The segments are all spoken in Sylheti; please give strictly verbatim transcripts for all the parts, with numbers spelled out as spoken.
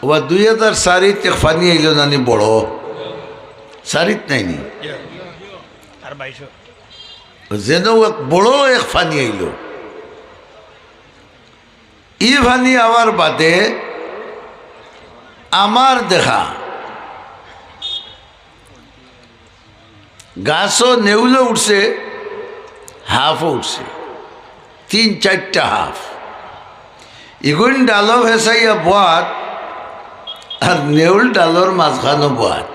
ওবা দুই হাজার চারিত এক ফানি আইলো নানি বড়, চারিত নাইনি? আর বাইশো। যেন এক বড় এক ফানি আইলো। ই ফানি আওয়ার বাদে আমার দেখা গাছো নেউলো উঠছে, হাফও উঠছে, তিন চাইরটা হাফ। ইগুইন ডালো ফেসাইয়া বওয়াত, আর নেউল ডালর মাঝখানো বওয়াত।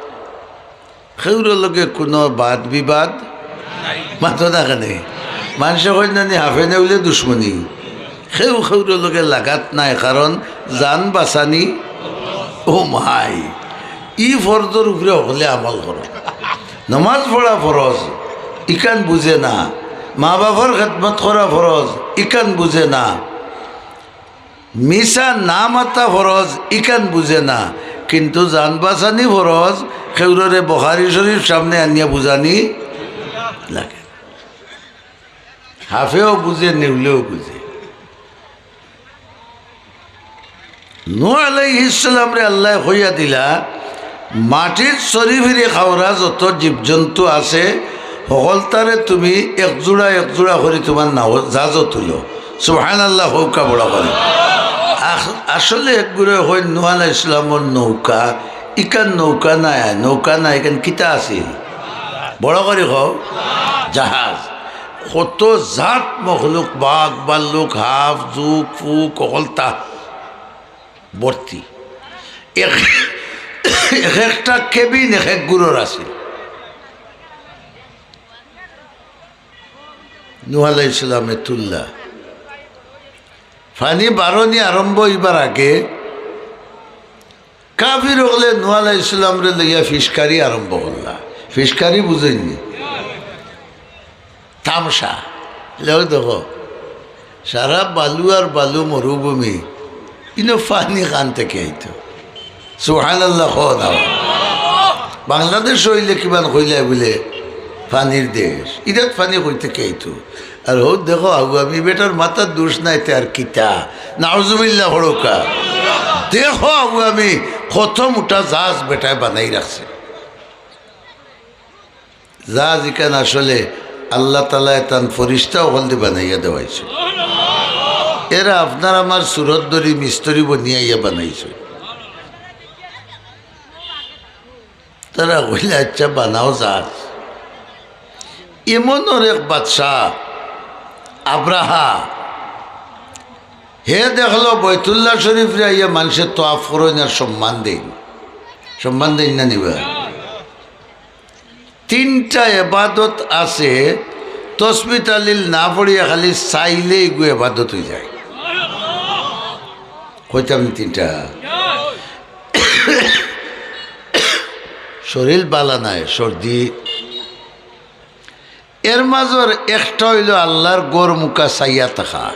কেউরর লগে কুনু বাদ বিবাদ মাতো না কেনে? মানষে কইন নানি হাফে নেউলে দুশমনি। কেউ কেউরর লগে লাগাত নাই, কারণ জান বাচানি। ও মাই, ই ফরজর উপরে হকলে আমল করো। নমাজ পড়া ফরজ, ইখান বুঝে না। মা বাফর খেদমত করা ফরজ, ইখান বুঝে না। মিছা না মাতা ফরজ, ইখান বুঝে না। কিন্তু জান বাচানি ফরজ, কেউররে বুখারী শরীফ সামনে আনিয়া বুঝানি লাগে। হাফেও বুঝে, নেউলেও বুঝে। নূহ আলাইহিস সালামরে আল্লায় কইয়া দিলা, মাটিত চরি ফিরি খাওরা যত জীবজন্তু আছে, হকলতারে তুমি এক জোড়া এক জোড়া করি তুমার নাও জাহাজো তুলো। সুবহানাল্লাহ কউক্কা বড় করি। আস-, আসলে একগুরে কইন নূহ আলাইহিস সালামর নৌকা, ইখান নৌকা নায়, নৌকা নায়, ইখান কিতা আছিল? বড় করি কও, জাহাজ। কত জাত মখলুক, বাঘ, ভাল্লুক, হাফ, জুক, ফুক, হকলতা ভর্তি। এক, এক একটা কেবিন এক এক গুরুর আছে। নূহ আলাইহিস সালামে তুললা। ফানি বারনি আরম্ভ অইবার আগে কাফির অকলে নূহ আলাইহিস সালামরে লইয়া ফিশকারি আরম্ভ করলা। ফিশকারি বুঝইননি? তামশা। লেও দেখো, সারা বালু আর বালু মরুভূমি, ইনো ফানি কান থাকি আইতো? সুবহানাল্লাহ কও না। বাংলাদেশ অইলে কিমান কইলায় বুলে ফানির দেশ, ইটাত ফানি কই থাকি আইতো? আর হউ দেখো আউয়ামি বেটার মাথার দোষ নাই, তে আর কিতা? নাউজুবিল্লাহ পড়উক্কা। দেখো আউয়ামি কত মোটা জাহাজ বেটায় বানাই রাখছে। জাহাজ ইখান আসলে আল্লাহ তাআলায় তান ফিরিস্তা অকলদি বানাইয়া দেওয়াইছে। এরা আপনার আমার সুরত ধরি মিস্ত্রি বনিয়া ইয়া বানাইছে। তারা কইলা, "আচ্ছা, বানাও জাহাজ।" এমন আর এক বাদশা আব্রাহা, হে দেখলো বয়তুল্লাহ শরীফরে আইয়া মানষে তোয়াফ করইন আর সম্মান দেইন। সম্মান দেইন না নি বা? তিনটা এবাদত আছে, তসবি তাহলিল না পড়িয়া খালি চাইলে ইগু এবাদত অইযায়। কইতাম নি তিনটা? শরীর বালা নাই, সর্দি। এর মাজর একটা অইলো আল্লার ঘর মুখা চাইয়া থাকা।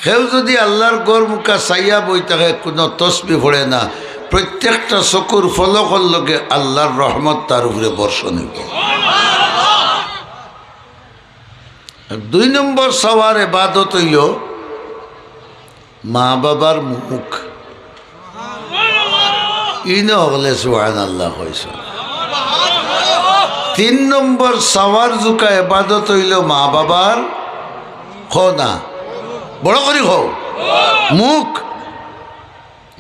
কেউ যুদি আল্লার ঘর মুখা চাইয়া বই থাকে, কুনু তসবি পড়ে না, প্রত্যেকটা চকুর ফলকর লগে আল্লার রহমত তার উপরে বর্ষণ অইবো। আর দুই নম্বর চাওয়ার এবাদত অইলো মা বাবার মুখ। ইনো হকলে সুবহানাল্লাহ কইছো। তিন নম্বর চাওয়ার জুকা এবাদত অইলো মা বাবার, কও না, বড় করি কও, মুখ।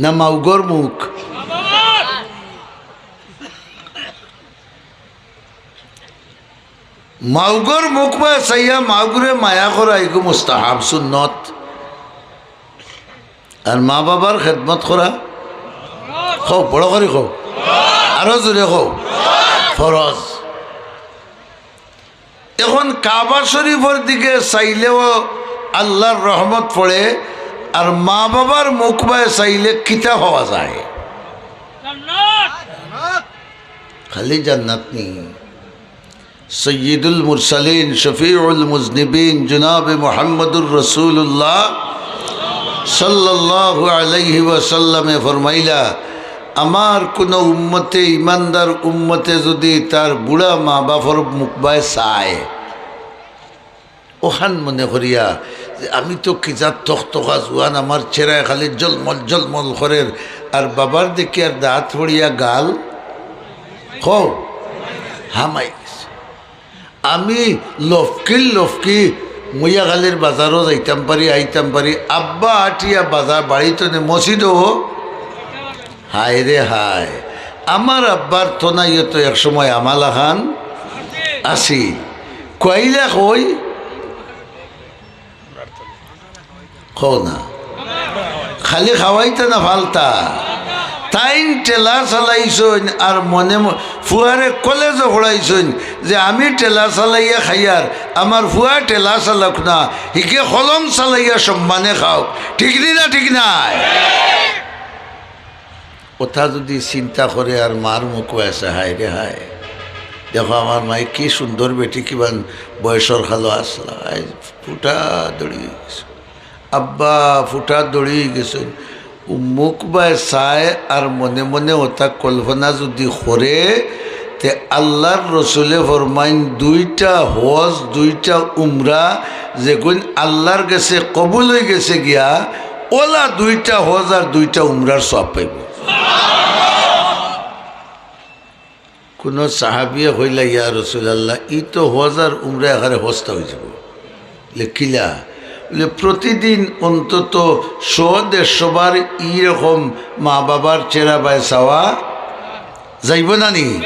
না মাউগর মুখ। মাউগর মুখ বায় চাইয়া মাউগরে মায়া করা ইগু মুস্তাহাব, সুন্নত। আর মা বাবার খেদমত করা, কও, বড় করি কও, আরো জোরে কও, ফরজ। এখন কাবা শরীফর দিকে চাইলেও আল্লার রহমত পড়ে, আর মা বাবার মুখ বায় চাইলে কিতা পাওয়া যায়? খালি জান্নাত নি। সৈয়দুল মুরসালিন, শফিউল মুজনিবিন, জনাবে মুহাম্মদুর রাসূলুল্লাহ সাল্লাল্লাহু আলাইহি ওয়াসাল্লামে ফরমাইলা, আমার কুনু উম্মতে, ইমানদার উম্মতে যুদি তার বুড়া মা বাফর মুখ বায় চায়, অখান মনে করিয়া আমি তো কি জাত থকথকা জুয়ান, আমার চেরায় খালি জলমল জলমল করের, আর বাবার দেখি আর দাঁত পড়িয়া গাল, কও, হামাই গেছে। আমি লফকি লফকি মুইয়াখালীর বাজারও যাইতাম পারি, আইতাম পারি, আব্বা আটিয়া বাজার বাড়িত নে মসজিদও। হায় রে হায়, আমার আব্বার থনাইও তো এক সময় আমালাখান আছি, কইলা কই কও না, খালি খাওয়াইতা না ফালতা। তাইন ঠেলা চালাইছইন আর মনে ম-, ফুয়ারে কলেজো পড়াইছইন যে আমি ঠেলা চালাইয়া খাইয়ার, আমার ফুয়া ঠেলা চালাউক না, হিগে কলম চালাইয়া সম্মানে খাউক। ঠিক নি না? ঠিক নায়? ওটা যদি চিন্তা করে আর মার মুখ আছে, হায় রে হায়, দেখো আমার মায়ে কি সুন্দর বেটি, কিমান বয়সর খালো আসলা, আইজ ফুটা দড়ি অই গেছে। আব্বা ফুটা দড়ি অই গেছে। ও মুখ বায় চায় আর মনে মনে ওটা কল্পনা যদি করে, তে আল্লাহর রসুলে ফরমাইন, দুইটা হজ, দুইটা উমরা যেগুন আল্লাহর গেছে কবুল অই গেছে গিয়া, ওলা দুইটা হজ আর দুইটা উমরার সওয়াব পাইবো। কুনু সাহাবিয়ে কইলা, "ইয়া রাসূলুল্লাহ, ই তো হজ আর উমরা একারে হস্তা অই যাইবো।" লে, "কিলা?" বলে, "প্রতিদিন অন্তত শো দেড়শো বার ই রকম মা বাবার চেরা বায় চাওয়া যাইবো না নি?"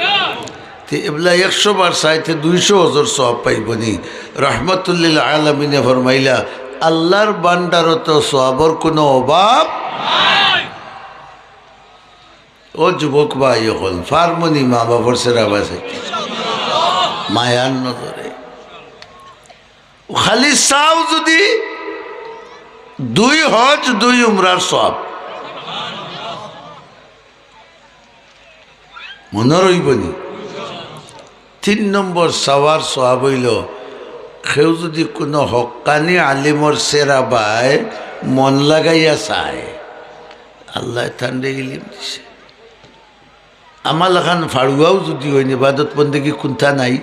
তে এবলা একশো বার চাইতে দুইশো হজর সওয়াব পাইবো নি? রহমাতুল্লিল আলামিনে ফরমাইলা, "আল্লাহর ভান্ডারো তো সওয়াবর কুনু অভাব।" ও যুবক ভাই অকল, ফারমনি মা বাবার চেরা বায় চাইতে মায়ার নজরে। খালি চাও যদি দুই হজ, দুই উমরার সওয়াব, মনো রইবো নি? তিন নম্বর চাওয়ার সওয়াব অইলো, কেউ যদি কুনু হক্কানি আলিমর চেরা বায় মন লাগাইয়া চায়, আল্লায় তানরে ইলিম দিছে। আমার লাখান ফাড়ুয়াও যদি অইন, ইবাদত বন্দেগি কুন্তা নাই।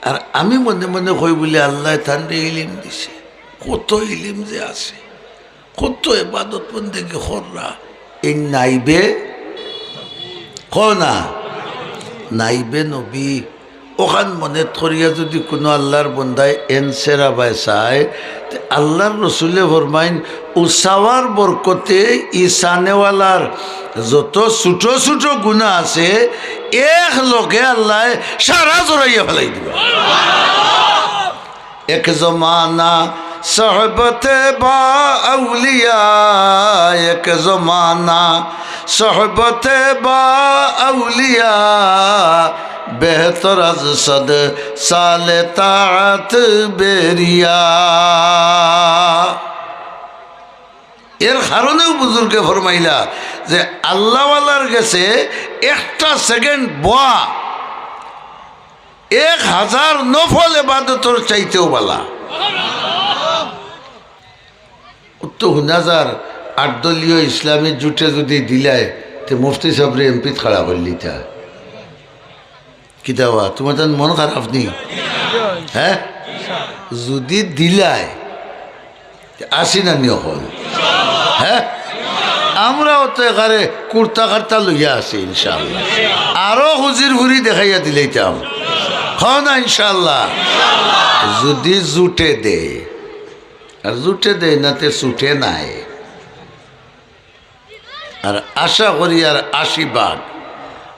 আর আমি মনে মনে কই বলে, "আল্লায় তানরে ইলিম দিছে।" কত ইলিম যে আছে, কত ইবাদত বন্দেগি কররা। এই নাইবে, কও না, নাইবে নবী। অখান মনেত করিয়া যদি কুনু আল্লাহর বন্দায় এন চেরা বায় চায়, তে আল্লাহর রসুলে ফরমাইন, ও চাওয়ার বরকতে ই চানেওয়ালার যত ছোট ছোট গুনা আছে, এক লগে আল্লায় সারা জড়াইয়া ফালাই দিবা। এক জমানা সোহবতে বা আউলিয়া, এক জমানা সোহবতে বা আউলিয়া, বেহতর আজ সদ সালে তাআত বেরিয়া। এর কারণেও বুজুর্গে ফরমাইলা যে আল্লাহওয়ালার গেছে একটা সেকেন্ড বওয়া এক হাজার নফল ইবাদতর চাইতেও বালা। ও তো হুনা যার আট দলীয় ইসলামী জোটে যদি দিলায়, তে মুফতি সাবরে এমপিত খাড়া করলিতা। কিতা বা, তুমার তান মন খারাপ নি? হ্যাঁ? যদি দিলায়, আসি না নি অকল? হ্যাঁ? আমরাও তো একারে কুর্তা কার্তা লইয়া আছি ইনশাআল্লাহ। আরো হুজির ফুরি দেখাইয়া দিলাইতাম। হ না ইনশাআল্লাহ? যদি জোটে দে, আর জোটে দে না তে ছুটে নায়। আর আশা করি আর আশি ভাগ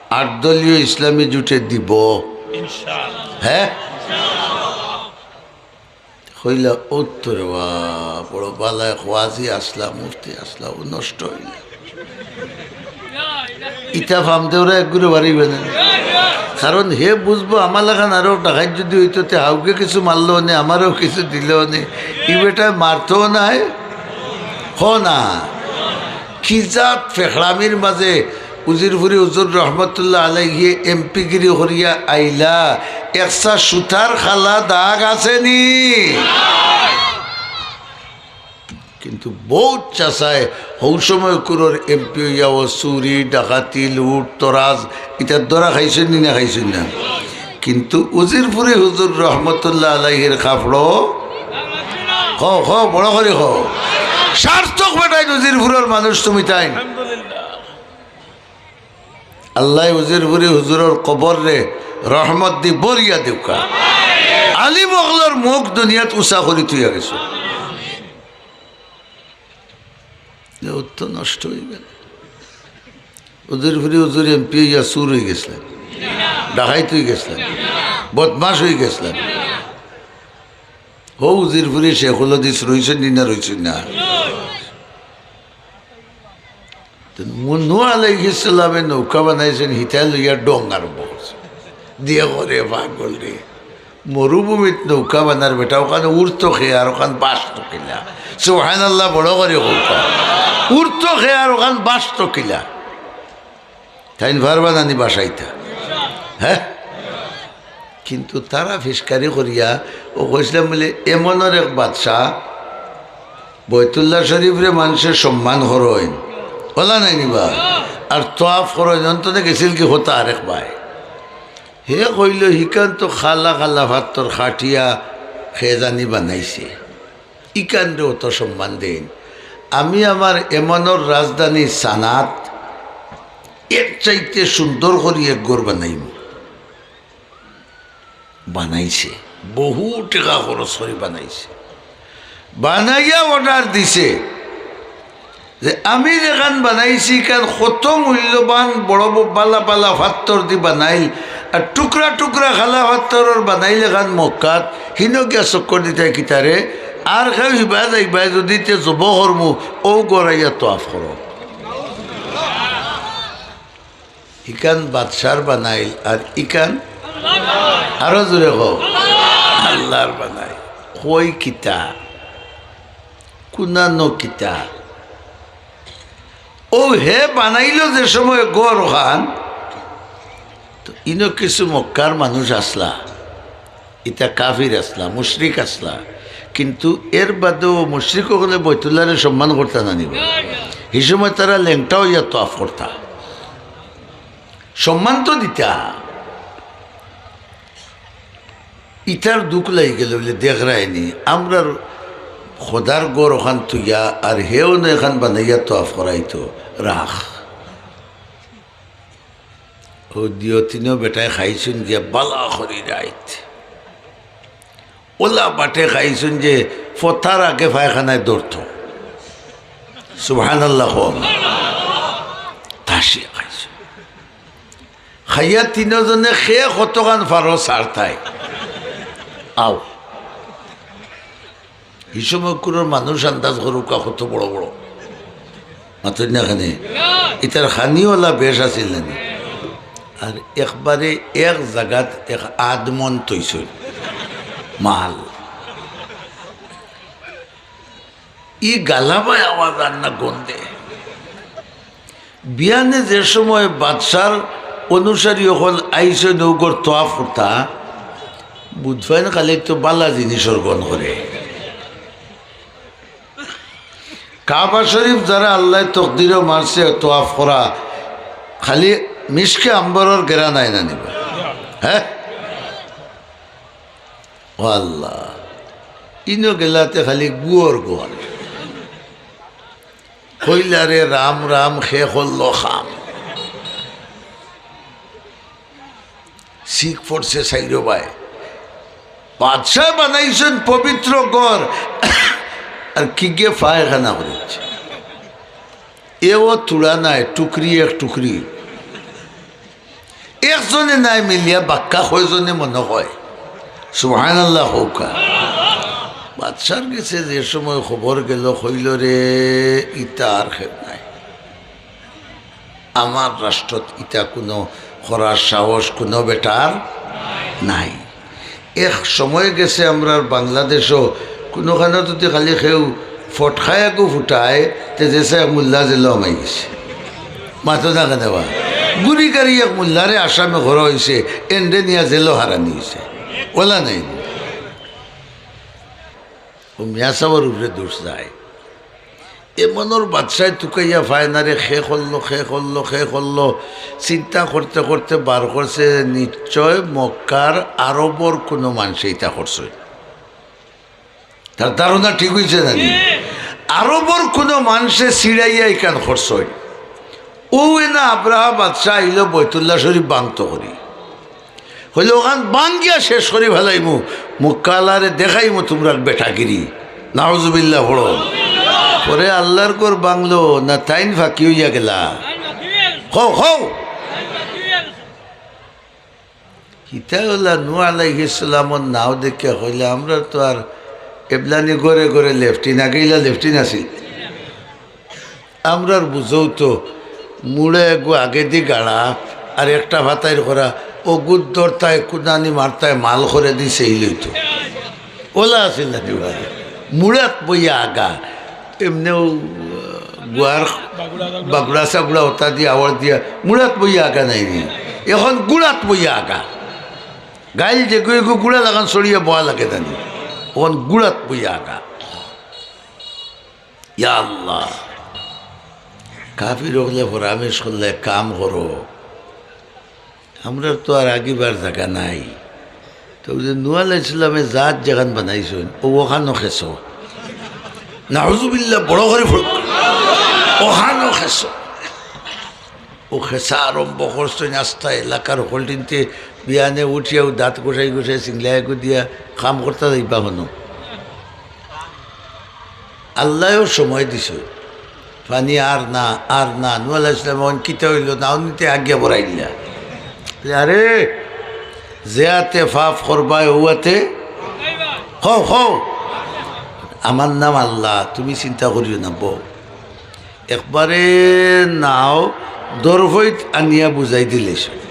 আট দলীয় ইসলামী জোটে দিবো। ইনশাআল্লাহ। হ্যাঁ? কইলা, "ও তো রে বা, বড় বালা এক ওয়াজি আছলা, মুফতি আছলা, ও নষ্ট অইলা।" ইতা ফাম দেওরা এক গুরু বাড়ি বানানি। কারণ হে বুঝবো, আমার লাখান আরো ডাকাইত যদি অইতো, তে হাউকে কিছু মারলো নে, আমারেও কিছু দিলো নে। ই বেটায় মারতো নায়, হ না। কি জাত ফেখড়ামির মাঝে উজিরপুরি হুজুর রহমতুল্লাহ আলাইহি এমপিগিরি করিয়া আইলা, একসা সুতার খালা দাগ আছে নি? কিন্তু বউত চাচায় হউ সময় কুরর এমপি অইয়াও চুরি, ডাকাতি, লুট, তরাজ, ইতার ধরা খাইছইন নি না খাইছইন না? কিন্তু উজিরপুরি হুজুর রহমতুল্লাহ আলাইহির কাপড়ো কও, কও, বড় করি কও। সার্থক বেটাইন উজিরপুরর মানুষ তুমিতাইন। আল্লায় উজিরপুরি হুজুরর কবররে রহমত দি ভরিয়া দেউক্কা। আলিম অকলর মুখ দুনিয়াত উচা করি থইয়া গেছে। এ অউ তো নষ্ট অইগেল। উজিরপুরি হুজুর এমপি অইয়া চুর অইগেছলা, ডাকাইত অইগেছলা, বদমাশ অইগেছলা। অউ উজিরপুরি শেখুল হাদিস রইছইন নি না রইছইন না? তো নূহ আলাইহিস সালামে নৌকা বানাইছইন, হিতায় লইয়া ঢং আরম্ভ করছে। দিয়া কয়, পাগল রে, মরুভূমিত নৌকা বানার বেটা, অখান উরতো কে আর অখান বাসতো কিলা? সুবহানাল্লাহ, বড় করি কউক্কা। উরতো কে আর অখান বাসতো কিলা? তাইন পারবা না নি বাসাইতা? হে? কিন্তু তারা ফিসকারি করিয়া অউ কইছলা বুলে, এমনর এক বাদশা, বয়তুল্লাহ শরিফরে মানষে সম্মান করইন, অলা নায় নি বা? আর তওয়াফ করইন, অন্তত গেছিল কি কথা আরেক বায়। হে কইলো, হিখান তো কালা কালা ফাত্তর কাটিয়া কে জানি বানাইছে, ইখানরে অত সম্মান দেইন। আমি আমার এমনর রাজধানী সানাত এর চাইতে সুন্দর করি এক ঘর বানাইমু। বানাইছে, বহু টেকা খরচ করি বানাইছে। বানাইয়া অর্ডার দিছে যে আমি যেখান বানাইছি, ইখান কত মূল্যবান বড় ব-, বালা বালা ফাত্তর দি বানাইল, আর টুকরা টুকরা কালা ফাত্তরর বানাইল এখান মক্কাত, হিনো গিয়া চক্কর দিতায় কিতারে, আর কেউ হিবায় যাইবায় যুদি তে জবো করমু, অউ ঘর আইয়া তওয়াফ করো। ইখান বাদশার বানাইল, আর ইখান আরো জোরে কও, আল্লার বানাইল। কই কিতা? কুনানো কিতা? অউ হে বানাইলো যে সময় ঘর অখান, তো ইনো কিছু মক্কার মানুষ আছলা, ইতা কাফির আছলা, মুশরিক আছলা, কিন্তু এর বাদেও মুশরিক অকলে বয়তুল্লারে সম্মান করতা না নি বা? হি সময় তারা লেংটা অইয়া তওয়াফ করতা, সম্মান তো দিতা। ইতার দুখ লাগি গেল বুলে, দেখরায়নি, আমরার খোদার ঘর অখান থুইয়া আর হে অনো এখান বানাইয়া তওয়াফ করাইতো, রাখ। অউ দিও তিনো বেটায় খাইছইন গিয়া বালা করি রাইত। অলা বাটে খাইছইন যে ফতার আগে পায়খানায় ধরতো। সুবহানাল্লাহ কও। তাসিয়া খাইছইন। খাইয়া তিনোজনে কে কতখান পারো ছাড়তায়। আও। হি সময় কুরুর মানুষ আন্দাজ করুক্কা কত বড় বড়। মাতইন না কেনে? ইতার খানিওয়ালা বেশ আছিল না নি? আর একবারে এক জাগাত এক আধমন থইছইন মাল। ই গালাবায় আওয়াজ আর না গন্ধে। বিয়ানে যে সময় বাদশার অনুসারী অকল আইছইন অউ ঘর তওয়াফ করতা, বুঝ পাইন খালি তো বালা জিনিসর গন্ধ করে। কাবা শরিফ যারা আল্লায় তকদিরো মারছে তওয়াফ করা, খালি মিশকে আম্বরর গেরান আয় না নি বা? হে? ও আল্লাহ, ইনো গেলাতে খালি গুয়র গন্ধ। কইলা রে রাম রাম, কে করলো কাম। শিক পড়ছে চাইরোবায়। বাদশায় বানাইছইন পবিত্র ঘর, আর কিগে পায়খানা করিছে। এও তুড়া নায়, টুকরি এক টুকরি। একজনে নায় মিলিয়া বাক্কা কয়জনে মনো কয়। সুবহানাল্লাহ কউক্কা। বাদশার গেছে যে সময় খবর গেল, কইল, রে, ইতা আর কেউ নাই। আমার রাষ্ট্রত ইতা কুনু করার সাহস কুনু বেটার নাই। এক সময় গেছে আমরার বাংলাদেশও কুনুখানো যুদি খালি কেউ ফটকায় এগু ফুটায়, তে যেছে এক মোল্লা জেলো হামাই গেছে। মাতো না কেনে বা? গুলি করি এক মোল্লারে আসামি করা অইছে, এনরে নিয়া জেলো হারানি অইছে। অলা নায় নি? অউ মিয়া সাবর উপরে দোষ যায়। এমনর বাদশায় তুকাইয়া পায় না রে, কে করলো, কে করলো, কে করলো। চিন্তা করতে করতে বার করছে, নিশ্চয় মক্কার আরবর কুনু মানষে ইতা করছে। তার ধারণা ঠিক অইছে না নি? আরবর কুনু মানষে ছিড়াইয়া ইখান করছইন। অউ এনা আব্রাহা বাদশা আইলো বৈতুল্লাহ শরীফ ভাংতো করি। কইলো, "অখান ভাংগিয়া শেষ করি ফালাইমু, মক্কাআলারে দেখাইমু তুমরার বেটাগিরি।" নাউজুবিল্লাহ পড়ো। পরে আল্লার ঘর ভাংলো না, তাইন ফাকি অইয়া গেলা। কও, কও। কিতা অলা? নূহ আলাইহিস সালামর নাও দেখিয়া কইলা, "আমরার তো আর এবলানি ঘরে ঘরে লেফটিন, আগে ইলা লেফটিন আছিল। আমরার বুঝো তো, মুড়া এগু আগেদি গাড়া, আর একটা ফাতাইর করা, অগুত ধরতায়, কুদানি মারতায়, মাল করে দিছে, ইল অইতো।" অলা আছিল না নি বা? মুড়াত বইয়া আগা, এমনেও, আহ, গুয়ার বাগুড়া সাগুড়া অতা দিয়া, আওয়ার দিয়া, মুড়াত বইয়া আগা নায় নি। অখন গুড়াত বইয়া আগা। গাইল যেগু এগু গুড়া লাখান ছড়িয়া বওয়া লাগে জানি। অখন গুড়াত বইয়া আগা। ইয়া আল্লাহ। কাফির অকলে পরামর্শ করলে, "কাম করো।" আমরার তো আর আগিবার জাগা নাই। তো অউ যে নূহ আলাইহিস সালামে জাত যেখান বানাইছইন, অউ অখানো খেছো। নাউজুবিল্লাহ, বড় করি পড়ো। অখানো খেছো। অউ খেছা আরম্ভ করছইন, আস্তা এলাকার হকলটিন্তে বিয়ানে উঠিয়াউ দাঁত ঘষাই ঘষাই সিংলায় এগু দিয়া কাম করতা যাইবা হনো। আল্লায়ও সময় দিছে, পানি আর না, আর না। নূহ আলাইহিস সালাম অখন কিতা অইলো, নাওনিতে আজ্ঞা বড়াইলা। আরে, যেয়াতে পাপ করবায় অউয়াতে, কও, কও, আমার নাম আল্লাহ, তুমি চিন্তা করিও না, বও। একবারে নাও দরফইত আনিয়া বুঝাই দিলে সে।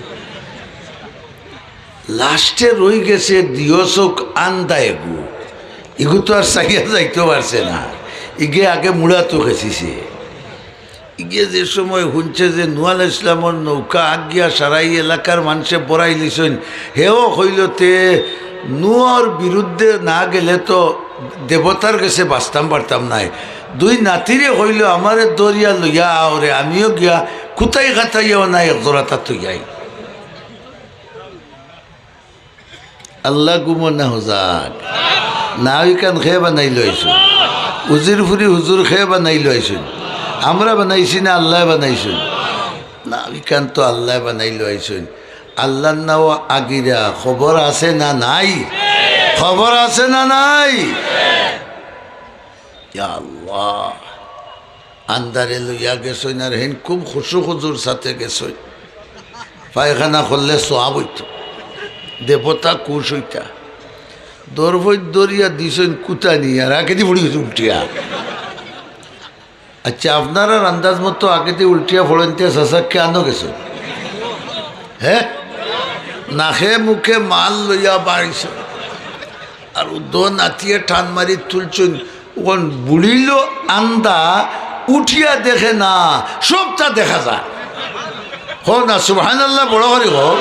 লাস্টে রই গেছে দিও চউখ আন্দা এগু। ইগু তো আর চাইয়া যাইতো পারছে না। ইগে আগে মুড়াতো খেছিছে। ইগে যে সময় হুনছে যে নূহ আলাইহিস সালামর নৌকা আগিয়া সারাই এলাকার মানষে বড়াইলিছইন, হেও কইলো, "তে নূহর বিরুদ্ধে না গেলে তো দেবতার গেছে বাঁচতাম পারতাম নায়।" দুই নাতিরে কইলো, "আমারে দরিয়া লইয়া আওরে, আমিও গিয়া কুতাই কাতাইয়াও না এক জোড়াতা থইয়াই।" আল্লাহ গুমো না হজাক। নাও ইখান খে বানাইলো আইছইন? উজির ফুরি হুজুর খে বানাইলো আইছইন? আমরা বানাইছি না, আল্লায় বানাইছইন? নাও ইখান তো আল্লায় বানাইলো আইছইন। আল্লার নাও আগিরা, খবর আছে না নাই? খবর আছে না নাই? ইয়া আল্লাহ, আন্দারে লইয়া গেছইন আর হেন খুব খুশু খুজুর সাথে গেছইন। পায়খানা করলে সওয়াব অইতো, দেবতা খুশ অইতা। দরফইত দরিয়া দিছইন কুতানি আর আগেদি পড়ি গেছে উল্টিয়া। আচ্ছা, আপনারার আন্দাজ মতো আগেদি উল্টিয়া পড়ইনতে চাচা কেনো গেছইন? হে? নাকে মুখে মাল লইয়া বাড়িছইন। আর উদ্দ নাতিয়ে টান মারি তুলছইন, অখন বুড়িলো আন্দা, উঠিয়া দেখে না, সবতা দেখা যায়। কও না, সুবহানাল্লাহ, বড় করি কও।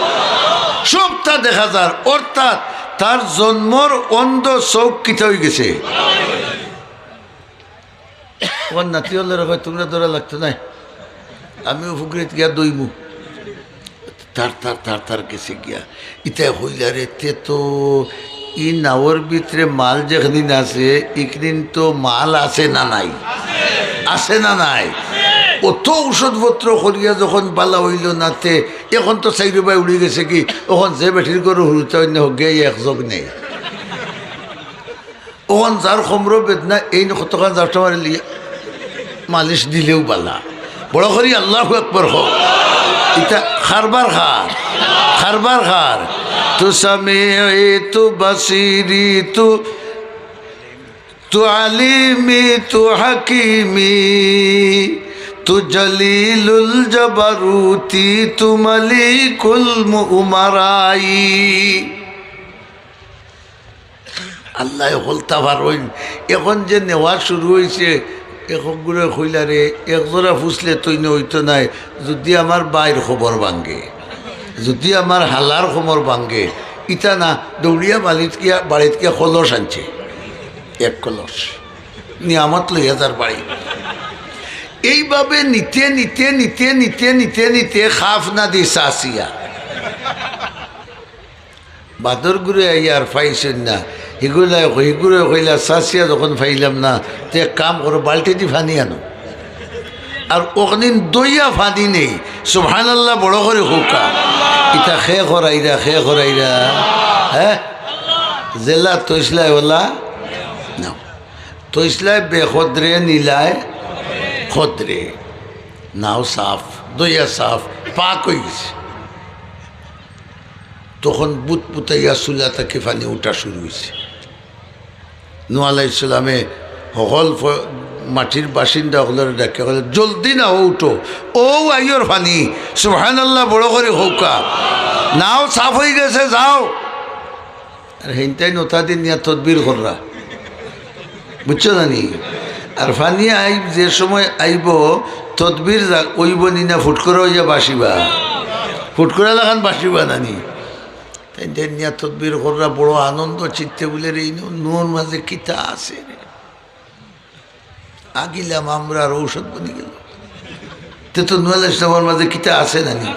সবতা দেখা যার, অর্থাৎ তার জন্মর অন্ধ চউখ কিতা অই গেছে? অখন নাতি অকলরে কয়, "তুমরা দৌড়া লাগতো নায়, আমিও পুকুরিত গিয়া দইমু।" তার, তার, তার, তার গেছে গিয়া। ইতায় কইলা, "রে, তে তো ই নাওর ভিতরে মাল যেখানিন আছে, ইখানিন তো মাল আছে না নাই? আছে না নাই?" অত ঔষধপত্র করিয়া যখন বালা অইলো না, তে অখন তো চাইরোবায় উড়ি গেছে গি, অখন যে বেটির ঘরো হুরুতা অইন্য হউক গিয়া এক জগ নেই। অখন যার কোমরো বেদনা, এইন কতখান জাপটা মারিলিয়া মালিশ দিলেউ বালা। বড় করি আল্লাহু আকবার কও। ইতা কারবার কার, কারবার কার। তু সামিঈ, তু বসিরি, তু, তু আলিমি, তু হাকিমি, তু জলিলুল জবরুতি, তু মালিকুল মু-, উমারাই। আল্লায় হকলতা পারইন। অখন যে নেওয়া শুরু অইছে, একগুরে কইলা, "রে, এক জোড়া ফুছলে তইন অইতো নায়, যুদি আমার বাইর কোমর ভাঙ্গে, যুদি আমার হালার কোমর ভাঙ্গে।" ইতা না, দৌড়িয়া বাড়িত গিয়া, বাড়িত গিয়া কলস আনছে, এক কলস নিয়ামত লইয়া যার বাড়ি। এইভাবে নিতে নিতে, নিতে নিতে, নিতে নিতে খাফ না দি চাচিয়া বাদর ঘুরে আইয়া আর পাইছইন না। হিগুলাই কই-, হিগুরে কইলা, "চাচিয়া যখন পাইলাম না, তে এক কাম করো, বালতিদি পানি আনো।" আর অখনিন দইয়া পানি নেই। সুবহানাল্লাহ, বড় করি কউক্কা। ইতা খে করাইরা, খে করাইরা। হে? যেলা তইছলায় অলা? না। তইছলায় বেকদরে, নিলায় কদরে। নাও সাফ, দইয়া সাফ, পাক অইগেছে। তখন বুতবুতাইয়া চুলা থাকি পানি উঠা শুরু অইছে। নূহ আলাইহিস সালামে হকল ফ-, মাটির বাসিন্দা অকলরে ডাকিয়া কইলা, "জলদি নাও উঠো, অউ আইওর পানি।" সুবহানাল্লাহ, বড় করি কউক্কা। নাও সাফ অইগেছে, যাও। আর হেইনতাইন অতাদিন নিয়া তদবির কররা। বুঝছো না নি? আর পানি আইব-, যে সময় আইবো, তদবির যা-, অইবো নি না, ফুট করি অইয়া বাসিবা। ফুট করি লাখান বাসিবা না নি? তাইন তাইন নিয়া তদবির কররা বড় আনন্দ চিত্তে বুলে, "রে, ইনো নূহর মাঝে কিতা আছে রে? আগিলাম আমরার ঔষধ বনিগেলো।" তে তো নূহ আলাইহিস সালামর মাঝে কিতা আছে না নি?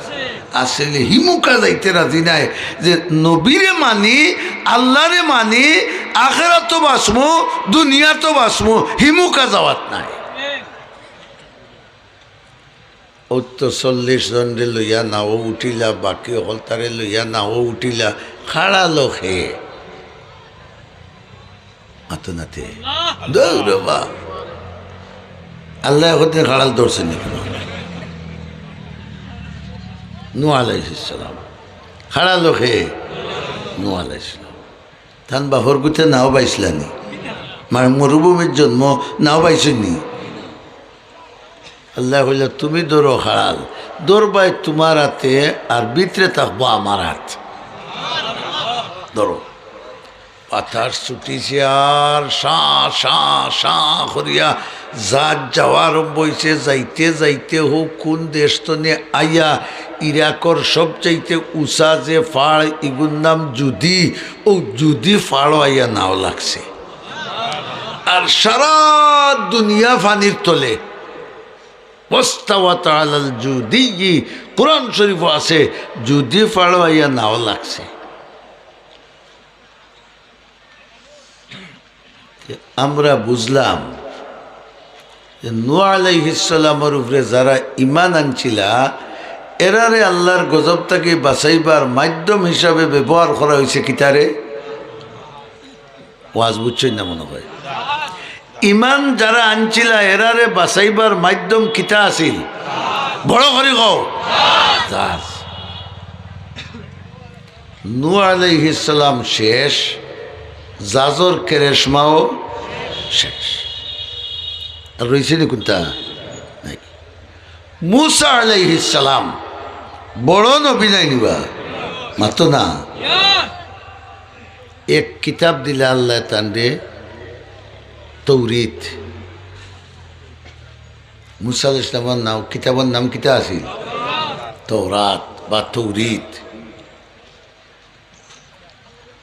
আছে। অইলে হিমুকা যাইতে রাজি নায় যে নবীরে মানি, আল্লারে মানি, আখেরাতও বাঁচমু, দুনিয়াতও বাঁচমু, হিমুকা যাওয়াত নাই। অউ তো চল্লিশ জনরে লইয়া নাও উঠিলা, বাকি হকলতারে লইয়া নাও উঠিলা, খাড়ালো খে। মাতো না তে। দৌড় বা। আল্লায় একদিন খাড়াল ধরছইন নি কুনু? নূহ আলাইহিস সালাম। খাড়ালো খে? নূহ আলাইহিস সালাম। তান বাপর গুতে নাও বাইছলা নি? মানে মরুভূমির জন্ম, নাও বাইছইন নি? আল্লায় কইলা, "তুমি ধরো খাড়াল, ধরবায় তুমার আতে, আর ভিতরে থাকবো আমার আত। ধরো।" বাতাস ছুটিছে আর শাঁ, শাঁ, শাঁ করিয়া জাহাজ যাওয়া আরম্ভ অইছে। যাইতে যাইতে হউ কুন দেশ তনে আইয়া ইরাকর সবচাইতে উঁচা যে ফাড়, ইগুর নাম জুদি, অউ জুদি ফাড়ো আইয়া নাও লাগছে। আর সারা দুনিয়া পানির তলে। ওয়াস্তাওয়াত আলাল জুদিয়্যি, কোরআন শরীফো আছে, জুদি ফাড়ো আইয়া নাও লাগছে। আমরা বুঝলাম যে নূহ আলাইহিস সালামর উপরে যারা ঈমান আনছিলা, এরারে আল্লার গজব থাকি বাঁচাইবার মাধ্যম হিসাবে ব্যবহার করা অইছে কিতারে? ওয়াজ বুঝছইন না মনে অয়। ঈমান যারা আনছিলা, এরারে বাঁচাইবার মাধ্যম কিতা আছিল? বড় করি কও। জাহাজ। নূহ আলাইহিস সালাম শেষ, জাহাজর কেরেশমাও শেষ। আর রইছে নি কুনটা? নাই। মুসা আলাইহিস সালাম বড় নবী নায় নি বা? মাতো না। এক কিতাব দিলা আল্লায় তানরে, তৌরিত। মুসা আলাইহিস সালামর নাম, কিতাবর নাম কিতা আছিল? তৌরাত বা তৌরিত।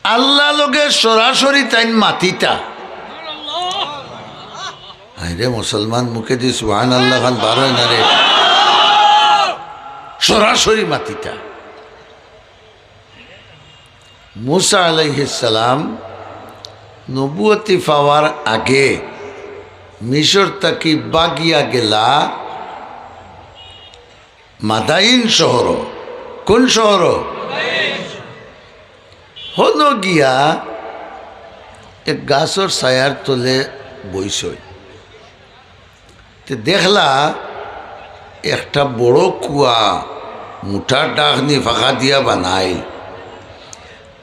আল্লার লগে সরাসরি তাইন মাতিতা। হায়রে মুসলমান, মুখেদি সুবহানাল্লাহ খান বার অয় না রে। সরাসরি মাতিতা। মুসা আলাইহিস সালাম নবুয়তি পাওয়ার আগে মিশর থাকি ভাগিয়া গেলা মাদাইন শহরো। কোন শহরো? হনো গিয়া এক গাছর ছায়ার তলে বইছইন। তে দেখলা একটা বড় কুয়া, মুটা ডাকনি ফাঁকা দিয়া বানাইল।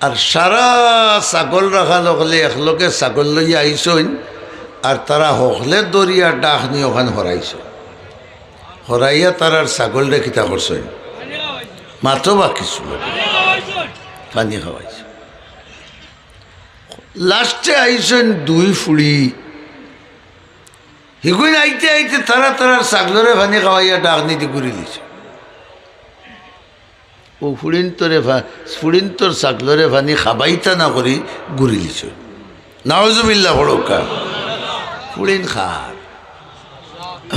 আর সারা ছাগল রাখাল অকলে একলগে ছাগল লইয়া আইছইন, আর তারা হকলে দরিয়া ডাকনি অখান হরাইছইন। হরাইয়া তারার ছাগলরে কিতা করছইন? মাতো বা কিছু লগে পানি খাওয়াইছইন। লাস্টে আইছইন দুই ফুড়ি। হিগুইন আইতে আইতে তারা তারার ছাগলরে পানি খাওয়াইয়া ডাকনিদি ঘুরিলিছে। অউ ফুড়িন্তরে ফা-, ফুড়িন্তর ছাগলরে পানি খাবাইতা না করি ঘুরিলিছে। নাউজুবিল্লাহ পড়উক্কা। ফুড়িন খার।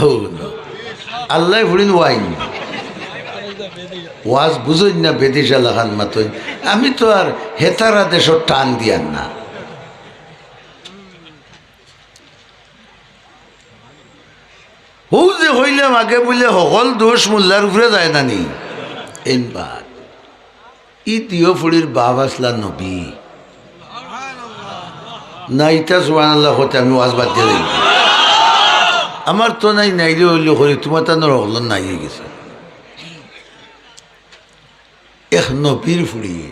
ও না। আল্লায় ফুড়িন ওয়াইন। ওয়াজ বুঝইন না, বেদিশা লাখান মাতইন। আমি তো আর হেতারা দেশর টান দিয়ার না। হউ যে কইলাম আগে বুলে হকল দোষ মোল্লার উপরে যায় না নি? এইন বাদ। ই দিও ফুড়ির বাপ আছলা নবী। না, ইতা সুবহানাল্লাহ কইতে আমি ওয়াজ বাদ দিয়া দিলাম। আমার তো নাই, নাইলে অইলে করি, তুমার তানর হকলর নাই অই গেছে। এক নবীর ফুড়ি,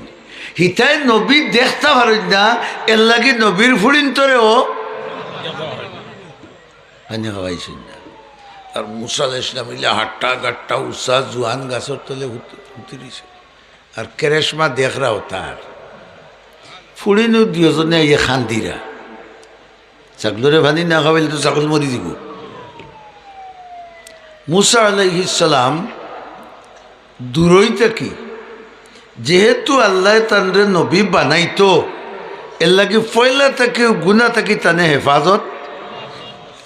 হিতায় নবী দেখতা পারইন না, এরলাগি নবীর ফুড়িন্তরেও পানি খাওয়াইছইন না। আর মুসা আলাইহিস সালাম ইলা হাট্টা গাট্টা উষা জুয়ান গাছর তলে হুত-, হুতি রইছে। আর কেরেশমা দেখরা অতার। ফুড়িনু দুইওজনে আইয়া কান্দিরা। ছাগলরে পানি না খাওয়াইলে তো ছাগল মরি যিবো। মুসা আলাইহিস সালাম দূরই থাকি, যেহেতু আল্লায় তানরে নবী বানাইতো, এরলাগি পয়লা থাকিউ গুনা থাকি তানে হেফাজত,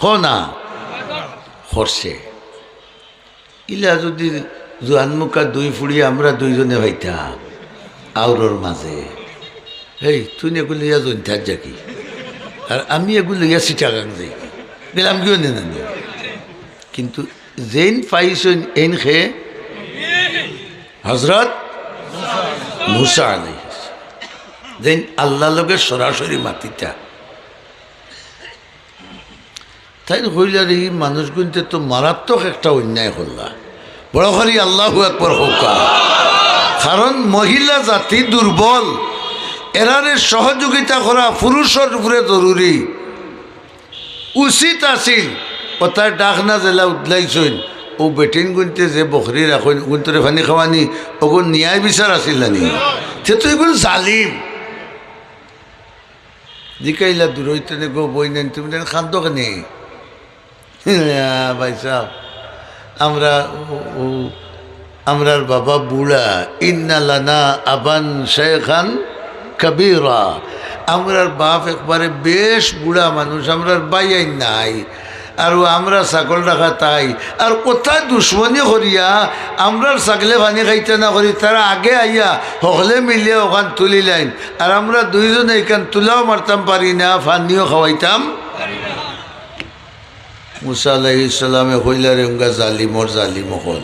হ না, করছে। ইলা যুদি জুয়ানমুখা দুই ফুড়ি আমরা দুইজনে পাইতাম আউরর মাঝে, এই তুই এগু লইয়া জৈন্তার যাকি, আর আমি এগু লইয়া চিটাগাং যাই, গেলাম গিও নে না নি? কিন্তু যেইন পাইছইন এইন খে হজরত মুসা আলাইহিস, যেইন আল্লাহর লগে সরাসরি মাতিতা। তাইন কইলা রে, ই মানুষগুইন্তে তো মারাত্মক একটা অন্যায় করলা। বড় করি আল্লাহু আকবার কউক্কা। কারণ মহিলা জাতি দুর্বল, এরারে সহযোগিতা করা পুরুষর উপরে জরুরি। উচিত আছিল, অতায় ডাক না যেলা উদলাইছইন, অউ বেটিনগুইন্তে যে বকরি রাখইন, অগুইন্তরে পানি খাওয়ানি, অগু ন্যায় বিচার আছিল না নি? তে তো এগুন জালিম। জিকাইলা দূরইতনে, গো বইনাইন, তুমি যেন কান্দো কেনে? ইয়া ভাইসাব, আমরা, ও, ও, আমরার বাবা বুড়া, ইন্না লানা আবান শাইখান কাবীরা। আমরার বাপ একবারে বেশ বুড়া মানুষ, আমরার ভাইয়াইন নাই। আর অউ আমরা ছাগল রাখা তাই, আর অতায় দুশমনি করিয়া আমরার ছাগলে পানি খাইতা না করি, তারা আগে আইয়া হকলে মিলিয়া অখান তুলিলাইন, আর আমরা দুইজনে ইখান তুলাও মারতাম পারি না, পানিও খাওয়াইতাম। মুসা আলাইহিস সালামে কইলা রে, উঙ্গা জালিমর জালিম অকল।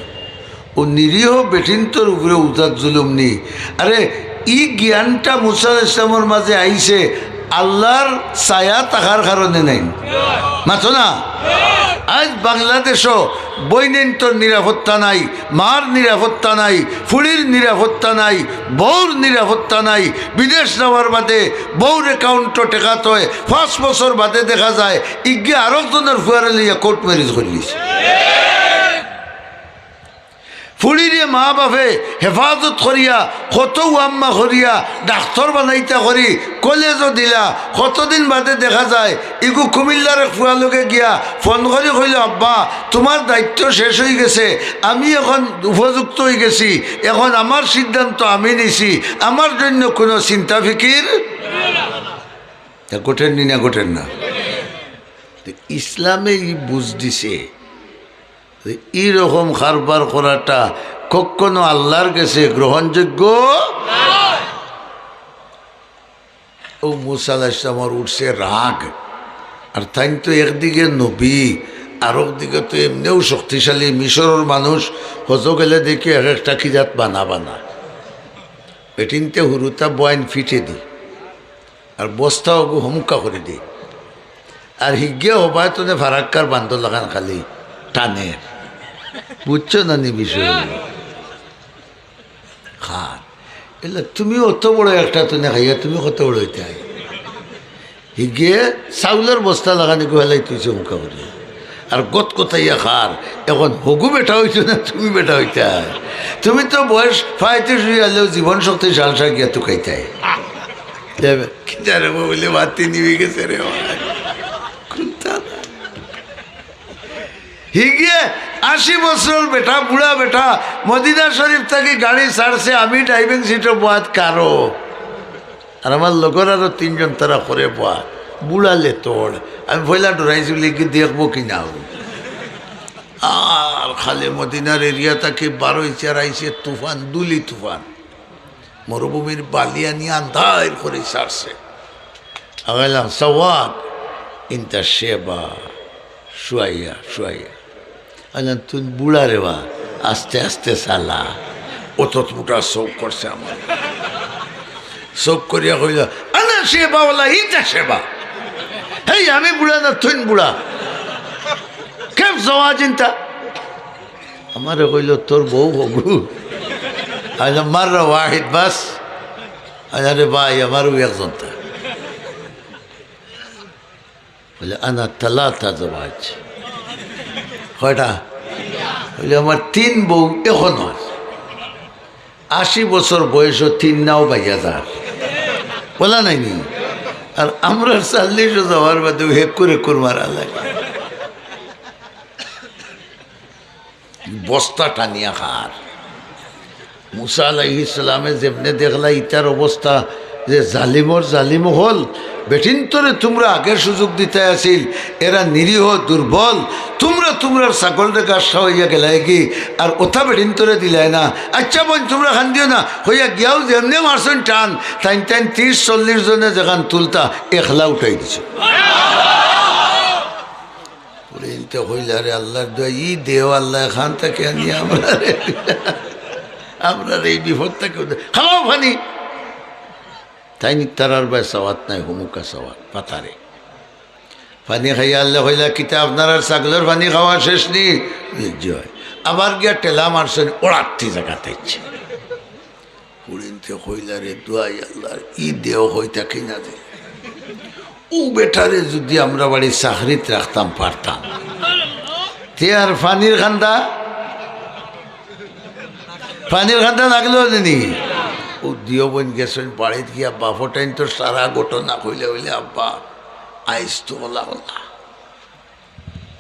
অউ নিরীহ বেটিন্তর উপরে উজাত জুলুম নি। আরে, ই জ্ঞানটা মুসা আলাইহিস সালামর মাঝে আইছে, আল্লাহর ছায়া থাকার কারণে নায়। মাতো না? আইজ বাংলাদেশো বইনাইন্তর নিরাপত্তা নাই, মার নিরাপত্তা নাই, ফুড়ির নিরাপত্তা নাই, বউর নিরাপত্তা নাই। বিদেশ যাওয়ার বাদে বউর অ্যাকাউন্টো টেকা থয়, পাঁচ বছর বাদে দেখা যায় ইগে আরক জনর ফুয়ারে লইয়া কোর্ট ম্যারেজ করিলিছে। ফুড়িরে মা বাপে হেফাজত করিয়া, কত আম্মা করিয়া, ডাক্তর বানাইতা করি, কলেজো দিলা, কতদিন বাদে দেখা যায় ইগু কুমিল্লার এক ফুয়া লগে গিয়া ফোন করি কইলো, "আব্বা, তুমার দায়িত্ব শেষ অইগেছে, আমি অখন উপযুক্ত অইগেছি, অখন আমার সিদ্ধান্ত আমি নিছি, আমার জন্য কুনু চিন্তা ফিকির।" তা ঘটের নি না ঘটের না? তে ইসলামে ই বুঝ দিছে যে ই রকম কারবার করাটা কখনো আল্লাহর গেছে গ্রহণযোগ্য। অউ মুসা আলাইহিস সালামর উঠছে রাগ, আর তাইন তো একদিকে নবী, আরক দিকে তো এমনেউ শক্তিশালী। মিশরর মানুষ হজো গেলে দেখি এক একটা কি জাত বানা বানা, বেটিন্তে হুরুতা বয়াইন ফিটে দি, আর বস্তা অগু হমুকা করি দি, আর হিগে হবায় তনে ফারাক্কার বান্দর লাখান খালি টানে। বুঝছো না নি বিষয়? খান, এলা তুমি অত বড় একটা তনে খাইয়া তুমি কত বড় অইতায়? হিগে চাউলর বস্তা লাখান ইগু হেলাই তুই চমকা করি। আর গত কথাইয়া খার, অখন হগু বেটা অইছো না তুমি বেটা অইতায়? তুমি তো বয়স পঁয়ত্রিশ অইয়া গেলেও জীবন শক্তি সালসা গিয়া তুকাইতায়। তে কিতা রে বলে বাতি নিভি গেছে রে ভাই। কুন্তা না। হিগে আশি বছরর বেটা, বুড়া বেটা, মদিনা শরীফ থাকি গাড়ি ছাড়ছে, আমি ড্রাইভিং সিটো বওয়াত কারো। আর আমার লগর আরো তিনজন তারা করে বওয়াত, বুড়া লেতড়। আমি পয়লা ডরাইছি বলি কি দেখবো কি না। আর খালি মদিনার এরিয়া থাকি বারইছে আর আইছে তুফান, ধুলি তুফান। মরুভূমির বালি আনি আন্ধাইর করি ছাড়ছে। আমি কইলাম, "সাওয়াদ, ইন্তা শেবা, শুয়াইয়া, শুয়াইয়া।" আইলাম, "তুই বুড়া রে বা, আস্তে আস্তে চালা।" অত মোটা চউখ করছে আমার। চউখ করিয়া কইল, "আনা সেবা ওলা ইতা সেবা।" "হেই, আমি বুড়া না, তুই বুড়া। কেফ জওয়াজ ইনতা?" আমারে কইল, "তোর বউ হগু।" আইলাম, "মাররা ওয়াহিদ বাস।" আরে ভাই, আমারও একজন তা। বলে, "আনা তালাতা জওয়াজ।" কয়টা? বলে, "আমার তিন বউ এখনো আছে। আশি বছর বয়সও তিন নাও বাইয়া যার।" বলা নাইনি? আর আমরা চল্লিশও যাওয়ার বাদেও হেক্কুর হেক্কুর মারা লাগে। বস্তা টানিয়া খার। মুসা আলাইহিস সালামে যেমনে দেখলা ইতার অবস্থা, যে জালিমর জালিম অকল, বেটিন্তরে তুমরা আগে সুযোগ দিতায় আছিল, এরা নিরীহ দুর্বল, তুমরা তুমরার ছাগলরে ঘাস খাওয়াইয়া গেলায়গি, আর অতা বেটিন্তরে দিলায় না। "আচ্ছা বইন, তুমরা কান্দিও না," কইয়া গিয়াউ যেমনে মারছইন টান, তাইন তাইন তিরিশ চল্লিশ জনে যেখান তুলতা, একলা উঠাই দিছে। ফুরিন্তে কইলা, "রে আল্লাহর দোয়া, ই দেও আল্লাহ, এখান থাকি আনি আমরারে, আমরারে এই বিপদ থাকি উদ্ধার, খাওয়াও পানি।" তাইন তারার বায় চাওয়াত নাই, হুমুকা চাওয়াত, পাতারে। পানি খাইয়া আল্লাহ কইলা, "কিতা আপনারার ছাগলর পানি খাওয়া শেষ নি?" জি অয়। আবার গিয়া ঠেলা মারছইন, ওড়াত্তি জাগাত আইছে। ফুরিন্তে কইলা, "রে দোয়াই আল্লাহর, ই দেও কই থাকি না দে। ও বেটারে যুদি আমরা বাড়ি চাকরিত রাখতাম পারতাম, তে আর পানির কান্দা, পানির কান্দা লাগলো নি।" ও দিও বইন গেছইন বাড়িত গিয়া বাফর টাইনতর সারা ঘটনা কইলে কইলে, "আব্বা, আইজ তো ওলা ওলা।"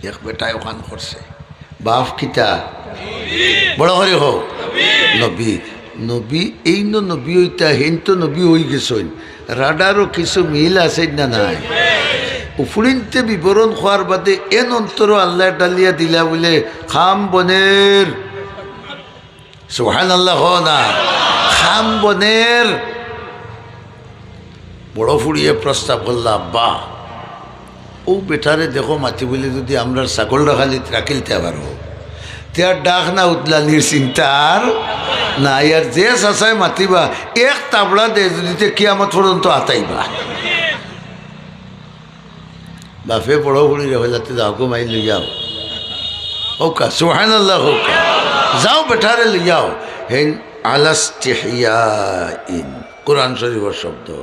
এক বেটায় অখান করছে। বাফ কিতা? বড় করি কও। নবী। নবী, এইন নবী অইতা, হেইন তো নবী অইগেছইন। রাডারও কিছু মিল আছে না নাই? ও ফুরিন্তে বিবরণ কওয়ার বাদে এন অন্তরো আল্লায় ডালিয়া দিলা বুলে, "কাম বনের।" সুবহানাল্লাহ কও না। "কাম বনের।" বড় ফুড়িয়ে প্রস্তাব করলা, "আব্বা, ও বেটারে দেখো মাতি বুলে যুদি আমরার ছাগল রাখালিত রাখিলতে পারো, তে আর ডাক না উদলানির চিন্তা আর নাই। আর যে চাচায় মাতিবা, এক তাবড়া দে যুদি, তে কিয়ামত পর্যন্ত আতাইবা।" বাফে বড় ফুড়িরে কইলা, "তে যাও গো মাই, লইয়াও।" কউক্কা, সুবহানাল্লাহ কউক্কা। "যাও বেটারে লইয়াও।" হেইন আলাস্তিহিয়াইন, কোরআন শরীফর শব্দ,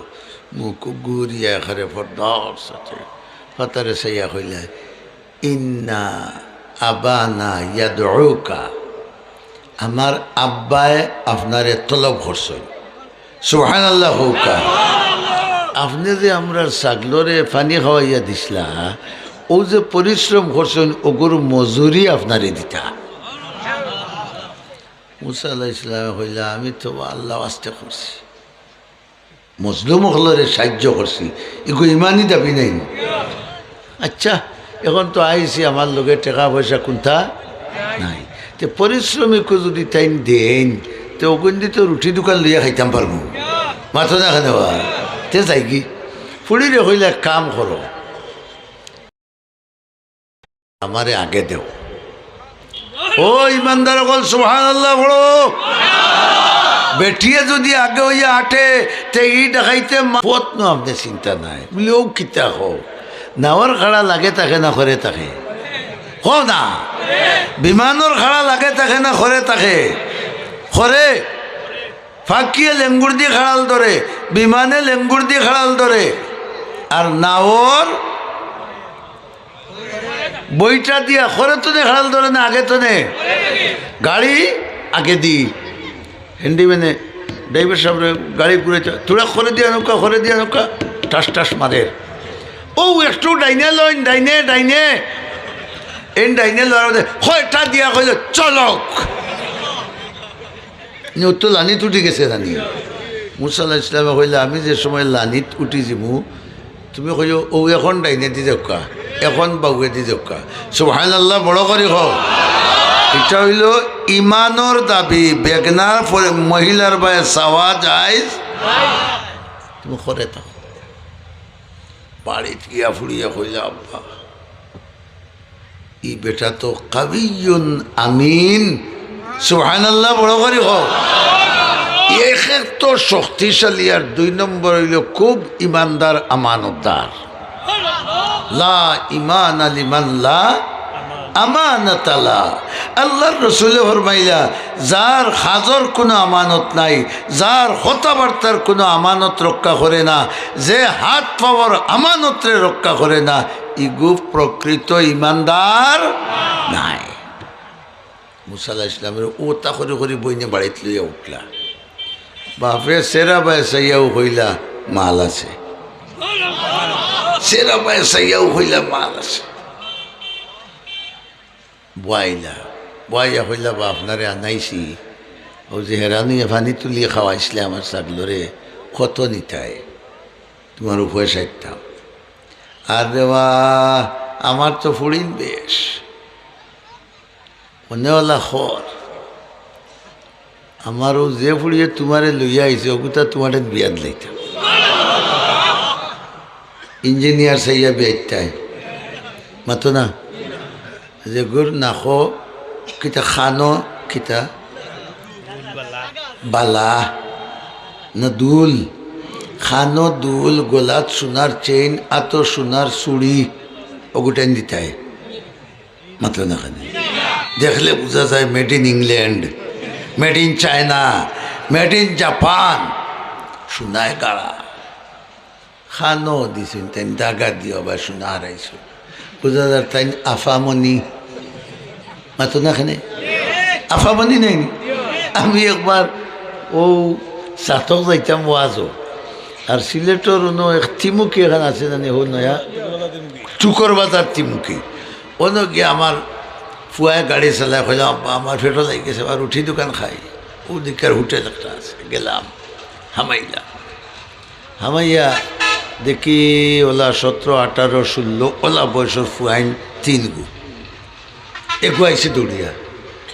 মুখ ঘুরিয়া একেবারে পর্দার সাথে পাতারে চাইয়া কইলা, "ইন্না আবানা ইয়াদউকা।" আমার আব্বায় আপনারে তলব করছইন। সুবহানাল্লাহ কউক্কা। আপনে যে আমরার ছাগলরে পানি খাওয়াইয়া দিছলা, অউ যে পরিশ্রম করছইন, অগুর মজুরি আপনারে দিতা। মুসা আলাইহিস সালামে কইলা, "আমি তো আল্লাহ ওয়াস্তে করছি।" মজলুম অকলরে সাহায্য করছি, ইগু ইমানি দাবি নাই নি? আচ্ছা, এখন তো আইছি, আমার লগে টেকা পয়সা কুন্তা নাই, তে পরিশ্রমিকও যুদি তাইন দেইন, তে অগুইন্দি তো রুটি দোকান লইয়া খাইতাম পারমু। মাতো না কেনে বা? তে যাইগি। ফুড়িরে কইলা, "এক কাম করো, আমারে আগে দেও।" ও ইমানদার অকল, সুবহানাল্লাহ পড়ো। বেটিয়ে যুদি আগে অইয়া আটে, তে ই ডাকাইতে মা-, পথ নু আপনে চিন্তা নাই। বুলে, "ও কিতা কও? নাওর খাড়া লাগে থাকে না খরে থাকে? কও না। বিমানর খাড়া লাগে থাকে না খরে থাকে? খরে।" ফাকিয়ে লেঙ্গুর দি খাড়াল ধরে, বিমানে লেঙ্গুর দি খাড়াল ধরে, আর নাওর বইটা দিয়া খরে তনে খাড়াল ধরে না আগে তনে? গাড়ি আগে দি। হেন্ডি মানে ড্রাইভার সাহেবরে গাড়ি ঘুরাইতে, "থুড়া খরে দিয়া নৌকা, খরে দিয়া নৌকা", ঠাস ঠাস মারের। ও একটু ডাইনে লইন, ডাইনে, ডাইনে। এন ডাইনে লওয়ার মধ্যে খয়টা দিয়া কইল, "চলক।" নি, ও তো লানিত উঠি গেছে জানি। মুসা আলাইহিস সালামে কইলা, "আমি যে সময় লানিত উঠি যিমু, তুমি কইও, 'ও এখন ডাইনে দি যাউক্কা, এখন বাউয়ে দি যাউক্কা।'" সুবহানাল্লাহ, বড় করি কও। ইটা অইলো ইমানর দাবি, বেগনার পরে মহিলার বায় চাওয়া জায়েজ। তুমি খরে থাকো। বাড়িত গিয়া ফুড়িয়ে কইলা, "আব্বা, ই বেটা তো কাবিয়ুন আমিন। সুবহানাল্লাহ, বড় করি কও। এক, এক তো শক্তিশালী, আর দুই নম্বর অইলো খুব ইমানদার, আমানতদার। লা ইমানা লিমান লা আমানাতা লা। আল্লাহর রসুলে ফরমাইলা, যার কাজর কুনু আমানত নাই, যার কথাবার্তার কুনু আমানত রক্ষা করে না, যে হাত পাওর আমানতরে রক্ষা করে না, ইগু প্রকৃত ইমানদার নায়। মুসা আলাইহিস সালামরে অতা করি করি বইনে বাড়িত লইয়া উঠলা। বাপে চেরা বায় চাইয়াউ কইলা, "মাল আছে।" চেরা বায় চাইয়াউ কইলা, "মাল আছে।" বওয়াইলা, বওয়াইয়া কইলা, "বা, আপনারে আনাইছি, অউ যে হেরান অইয়া পানি তুলিয়া খাওয়াইছলায় আমার ছাগলরে, কত নিতায়? তুমার উপরে ষাইটটা।" "আর রে বা, আমার তো ফুড়িন বেশ।" অনে অলা কর, আমার অউ যে ফুড়িয়ে তুমারে লইয়া আইছে, অগুতা তুমারে বিয়া দিলাইতাম। ইঞ্জিনিয়ার চাইয়া বিয়া দিতায়। মাতো না? যেগুর নাকো কিতা, কানো কিতা? বালা। না দুল। কানো দুল, গলাত সোনার চেইন, আতো সোনার চুড়ি, অগুটাইন দিতায়। মাতো না কেনে? দেখলে বুঝা যায় made in England, made in China, made in Japan। সোনায় গাড়া। কানো দিছইন তাইন, দাগা দিয়া আবার সোনা হারাইছইন। বুঝা যায় তাইন আফামনি। মাতো না কেনে? আফামনি নায়নি? আমি একবার অউ ছাতক যাইতাম ওয়াজো, আর সিলেটর অনো এক তিমুকি এখান আছে জানি, হো নয়া চুকর বাজার তিমুকি। অনো গিয়া আমার ফুয়ায় গাড়ি চালায়, কইলাম, "আব্বা, আমার পেটো লাগি গেছে, বা রুটি দুখান খাই।" অউ দিকর হোটেল একটা আছে, গেলাম, হামাইলাম। হামাইয়া দেখি অলা সতরো, আঠারো, ষোল্ল অলা বয়সর ফুয়াইন তিনগু। এগু আইছে দৌড়িয়া।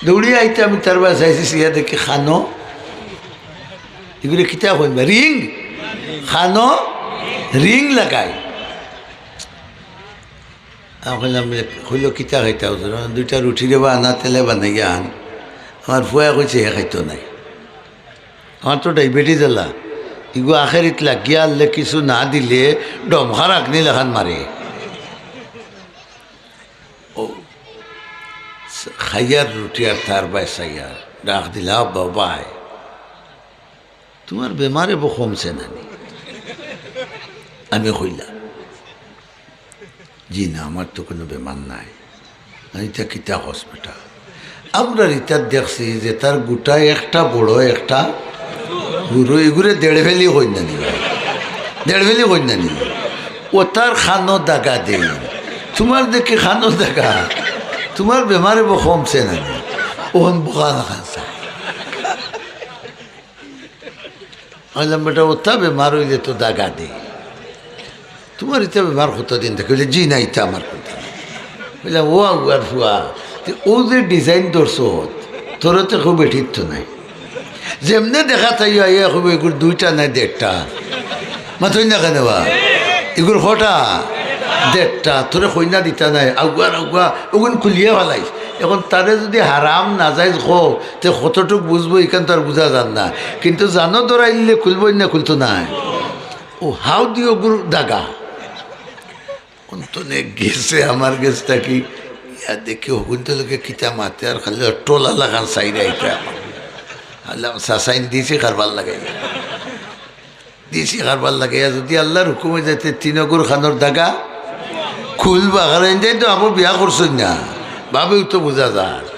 দৌড়িয়া আইতে আমি তার বায় চাইছি, চাইয়া দেখি কানো। ইগুরে কিতা কইন বা? রিং। কানো রিং লাগাই। আমি কইলাম, কইলো, "কিতা খাইতা হুজুর?" "দুইটা রুটি রে বা আনা, তেলে বানাইয়া আন।" আমার ফুয়ায় কইছে, হে খাইতো নায়। আমার তো ডায়াবেটিস অলা। ইগু আখেরিত লাগিয়া আনলে কিছু না দিলে ডমখার আগ্নি লাখান মারে। অউ, খাইয়ার রুটি আর তার বায় চাইয়ার ডাক দিলা, "আব্বা, বায়, তুমার বেমার এবো কমছে না নি?" আমি কইলাম, "জি না, আমার তো কুনু বেমার নাই।" "ইতা কিতা কস বেটা? আমরার ইতাত দেখছি যে তার গুটা একটা বড়, একটা হুরু, ইগুরে দেড় ফেলি কইন না নি বা? দেড় ফেলি কইন না নি? অতার কানো দাগা দেইন। তুমার দেখি কানো দাগা, তুমার বেমার এবো কমছে না নি?" অখন বকা লাখান চায়। কইলাম, "বেটা, অতা বেমার অইলে তো দাগা দেয়। তুমার ইতা বেমার কতদিন থাকি?" কইলে, "জি না, ইতা আমার কুন্তা নাই।" কইলাম, "ও আগুয়ার ফুয়া, তে অউ যে design ধরছত, তোরে তো কেউ বেটিত তো নাই। যেমনে দেখা তাই আইয়া কইবো, 'ইগুর দুইটা নায়, দেড়টা।'" মাতইন না কেনে বা? "ইগুর কয়টা? দেড়টা।" তোরে কইনা দিতা নায়, আগুয়ার আগুয়া অগুন খুলিয়া ফালাইস। অখন তারে যুদি হারাম নাজাইজ কও, তে কতটুক বুঝবো, ইখান তো আর বুঝা যার না। কিন্তু জানো ধরাইলে খুলবো না, খুলতো নায়। অউ হাউ দিও গুরু দাগা। অন্তনে গেছে আমার গেছ থাকি, ইয়া দেখি হগুনতে লোকে কিতা মাতে আর খালি টোলা লাগান চাইরা ইটা। আল্লাহ চাচাইন দিছি কারবার লাগাইয়া। দিছি কারবার লাগাইয়া, যুদি আল্লাহর হুকুম অই যায় তে তিনগুর কানোর দাগা খুলবা, কারণ এনজাই তো আবো বিয়া করছইন না, ভাবেউ তো বুঝা যার।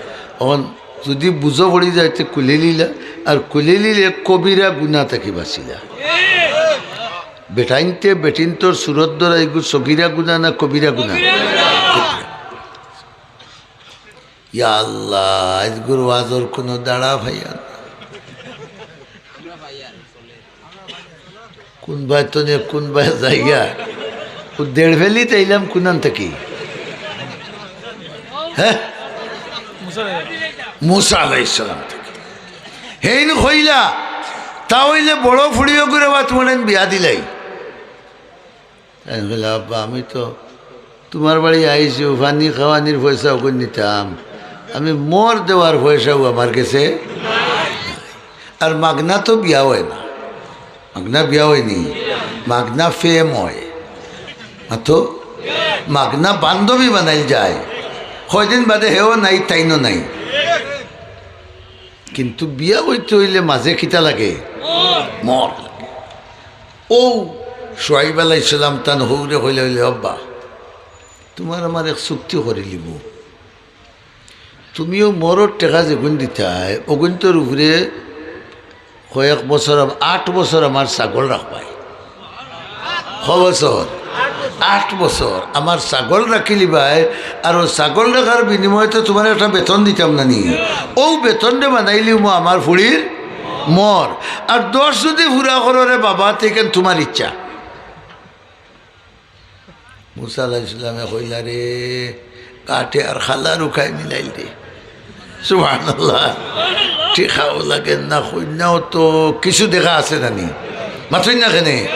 অখন যুদি বুঝো পড়ি যায় তে খুলিলিলা, আর খুলিলিলে কবিরা গুনা থাকি বাচিলা। বেটাইন্তে বেটিন্তর সুরত ধরা ইগু সগিরা গুনা না কবিরা গুনা? ইয়া আল্লাহ, আইজগুর ওয়াজর কুনু দাড়া পাইয়ার না। কুনবায় তো নে, কুনবায় যাইয়া। অউ দেড় ফেলি তাইলাম কুনান থাকি? হে? মুসা আলাইহিস সালাম থাকি। হেইন কইলা, "তা অইলে বড় ফুড়ি অগুরে বা তুমারে বিয়া দিলাই।" তাইন কইলা, "আব্বা, আমি তো তুমার বাড়ি আইছু, পানি খাওয়ানির পয়সা অগুন নিতাম, আমি মর দেওয়ার পয়সাও আমার গেছে। আর মাগনা তো বিয়া অয় না, মাগনা বিয়া অয়নি, মাগনা প্রেম অয়। মাতো মাগনা বান্ধবী বানাইল যায়, কয়দিন বাদে হেও নাই, তাইনও নাই। কিন্তু বিয়া অইতে অইলে মাঝে কিতা লাগে? মর লাগে। অউ শুআইব আলাইহিস সালাম তান হউরে কইলা, অইলে, "আব্বা, তুমার আমার এক চুক্তি করিলিমু, তুমিও মরর টেকা যেগুন দিতায়, অগুনতর উপরে কয়েক বছর আম-, আট বছর আমার ছাগল রাখবায়।" ক বছর? আট বছর আমার ছাগল রাখিলিবায়, আর অউ ছাগল রাখার বিনিময়ে তো তুমার একটা বেতন দিতাম না নি? অউ বেতনরে বানাইলিমু আমার ফুড়ির মর। আর দশ যুদি পুরা করো রে বাবা, তে কেন তুমার ইচ্ছা। মুসা আলাইহিস সালামে কইলা রে, কাটে আর খালা রুখায় মিলাইল রে। সুবহানাল্লাহ। টেকাও লাগে না, কইন্যাও তো কিছু দেখা আছে জানি। মাতইন না কেনে?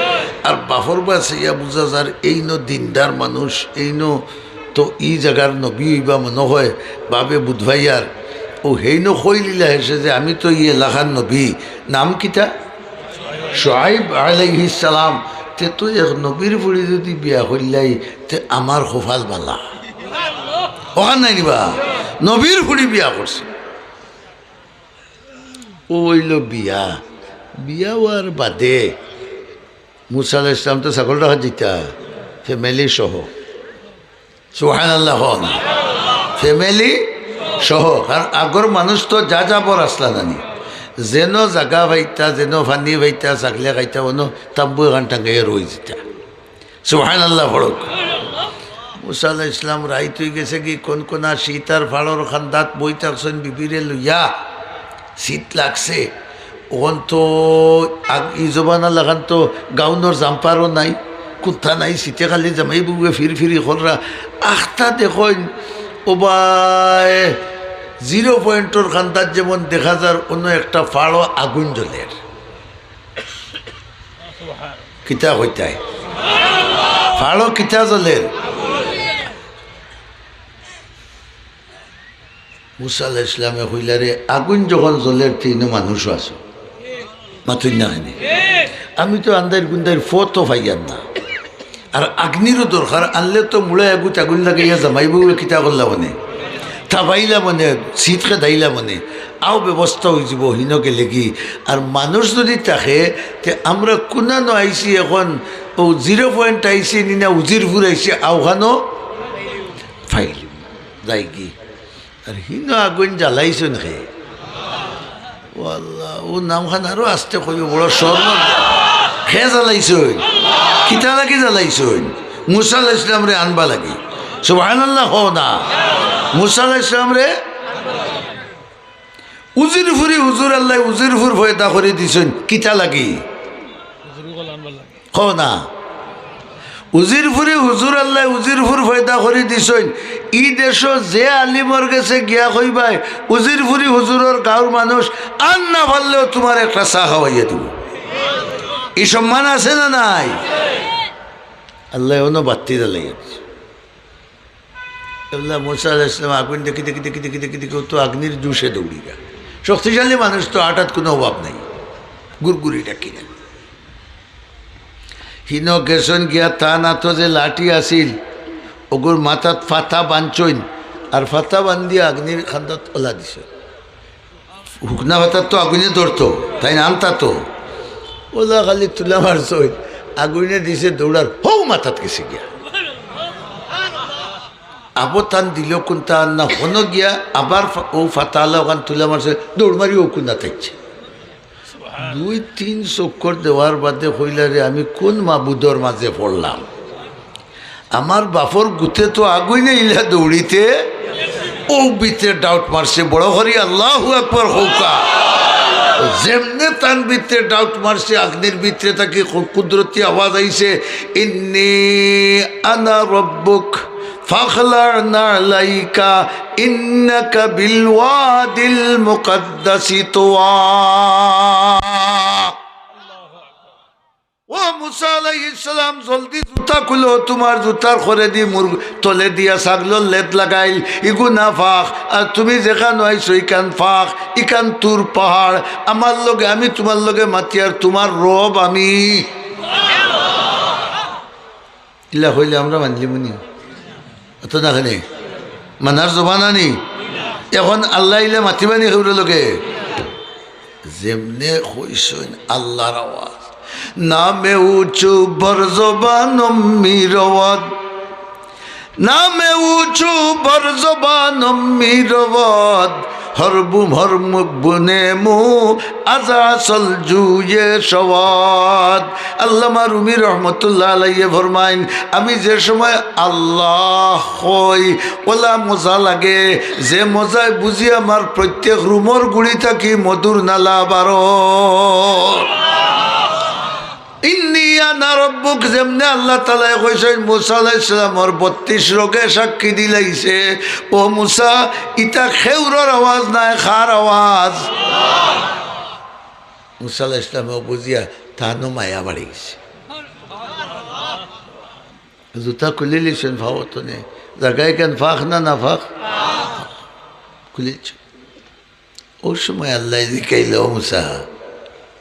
আর বাফর বায় চাইয়া বুঝা যার, এইন দিনদার মানুষ, এইন তো ই জাগার নবী অইবা মনো অয়, বাবে বুধবাইয়ার। অউ হেইন কইলিলা হেষে যে, "আমি তো ই এলাকার নবী।" নাম কিতা? শুআইব আলাইহিস সালাম। তে তো এক নবীর ফুড়ি যুদি বিয়া করিলাই, তে আমার কপাল বালা। অখান নায় নি বা? নবীর ফুড়ি বিয়া করছে। অউ অইলো বিয়া। বিয়া অওয়ার বাদে মুসা আলাইহিস সালাম তো ছাগল রাখাত যাইতা, family সহ। সুবহানাল্লাহ কও না। Family সহ। কারণ আগর মানুষ তো যাযাবর আছলা না নি। যেন জাগা পাইতা, যেন পানি পাইতা, ছাগলে খাইতা, অনো তাম্বু এখান টাঙ্গাইয়া রই দিতা। সুবহানাল্লাহ পড়উক। মুসা আলাইহিস সালাম রাইত অইগেছে গি, কনকনা শীত আর ফাড়র কান্দাত বই থাকছইন বিবিরে লইয়া। শীত লাগছে। অখন তো আগ-, ই জমানা লাখান তো গাউনর জাম্পারও নাই, কুন্তা নাই, শীতে খালি জামাই বউয়ে ফিরফিরি কররা। আখতা দেখইন, অবায় zero point-অর কান্দাত যেমন দেখা যার, অনো একটা ফাড়ো আগুন জ্বলের। কিতা কইতায়? ফাড়ো কিতা জ্বলের? মুসা আলাইহিস সালামে কইলা রে, আগুন যখন জ্বলের, তে ইনো মানুষও আছো। মাতইন না কেনে? আমি তো আন্দাইর গুন্দাইর ফথও পাইয়ার না। আর আগ্নিরও দরকার, আনলে তো মুড়ায় এগুত আগুন লাগাইয়া জামাই বউয়ে কিতা করলা মনে, তাবাইলা মনে, শীত খেদাইলা মনে, আও ব্যবস্থা অইযিবো, হিনো গেলেগি। আর মানুষ যুদি থাকে, তে আমরা কুনানো আইছি অখন, অউ zero point আইছি নি না উজিরপুর আইছি, আওখানো ফাইলিমু, যাইগি। আর হিনো আগুন জ্বালাইছইন কে? ও আল্লাহ, অউ নামখান আরো আস্তে কইও, বড় শরম। কে জ্বালাইছইন? কিতা লাগি জ্বালাইছইন? মুসা আলাইহিস সালামরে আনবা লাগি। সুবহানাল্লাহ কও না। মুসা আলাইহিস সালামরে উজিরপুরি হুজুর আল্লায় উজিরপুর পয়দা করি দিছইন, কিতা লাগি? কও না। উজিরপুরি হুজুর আল্লায় উজিরপুর পয়দা করি দিছইন। ই দেশো যে আলিমর গেছে গিয়া কইবায়, উজিরপুরি হুজুরর গাউর মানুষ আর না পারলেও তুমার একটা চা খাওয়াইয়া দিবো। ই সম্মান আছে না নাই? আল্লায় অনো বাত্তি জ্বালাইয়া দিছে। এবলা মুসা আলাইহিস সালাম আগুন দেখি, দেখি, দেখি, দেখি, দেখি, দেখি, অউ তো আগ্নির জুশে দৌড়িরা। শক্তিশালী মানুষ তো, আটাত কুনু অভাব নাই, গুড়গুড়ি ডাকি না। হিনো গেছইন গিয়া তান আতো যে লাঠি আছিল, অগুর মাথাত ফাতা বানছইন, আর ফাতা বান্দিয়া আগ্নির কান্দাত অলা দিছইন। হুকনা ফাতাত তো আগুনে ধরতো, তাইন আনতা তো। অলা খালি তুলা মারছইন, আগুনে দিছে দৌড়ার, হউ মাথাত গেছে গিয়া। আবো তান দিল কুন্তা আর না হনো গিয়া, আবার ফা-, অউ ফাতা আলা অখান তুলা মারছে, দৌড় মারি অউ কুনা থাকছে। দুই তিন চক্কর দেওয়ার বাদে কইলা রে, আমি কুন মাবুদর মাঝে পড়লাম? আমার বাফর গুতে তো আগুইনে ইলা দৌড়িতে, অউ ভিতরে ডাউট মারছে, বড় করি আল্লাহু আকবার কউক্কা। যেমনে তান ভিতরে ডাউট মারছে, আগ্নির ভিতরে থাকি কু-, কুদরতি আওয়াজ আইছে, "ইন্নী আনা রব্বুক ফাখলা' না'লাইকা ইন্নাকা বিল ওয়াদিল মুকাদ্দাসি তুওয়া।" ও মুসা আলাইহিস সালাম, জলদি জুতা খুলো, তুমার জুতার খরেদি মুর তলেদিয়া ছাগলর লেজ লাগাইল, ইগু না ফাক, আর তুমি যেখান আইছো ইখান ফাক, ইখান তুর পাহাড়, আমার লগে, আমি তুমার লগে মাতিয়ার, তুমার রব আমি। ইলা কইলে আমরা মানলিমুনি? অত না কেনে? মানার জবান আনি? এখন আল্লাহ ইলা মাতিবানি কেউরর লগে? যেমনে কইছইন আল্লাহর আওয়াজ, নামে উঁচু বর জবান মিরওয়াদ, নামে উঁচু বর জবান মিরওয়াদ, হরবুম হরমুব বুনে মু আজা সল জুয়ে সওয়াদ। আল্লামা রুমি রহমতুল্লাহ আলাইহি ফরমাইন, আমি যে সময় আল্লাহ কই, ওলা মজা লাগে, যে মজায় বুঝি আমার প্রত্যেক রুমর গুড়ি থাকি মধুর নালা বারো। ইন্নি আনা রব্বুক, যেমনে আল্লাহ তাআলায় কইছইন, মুসা আলাইহিস সালামর বত্রিশ রগে সাক্ষী দিলাইছে, ও মুসা, ইতা খেউরর আওয়াজ নায়, কার আওয়াজ? মুসা আলাইহিস সালামে বুঝিয়া তানও মায়া বাড়ি গেছে। জুতা খুলিলিছইন ফাওতনে, জাগায় কেন ফাক না, না ফাক? খুলিলিছইন। ওই সময় আল্লাহ জিকাইল, "ও মুসা,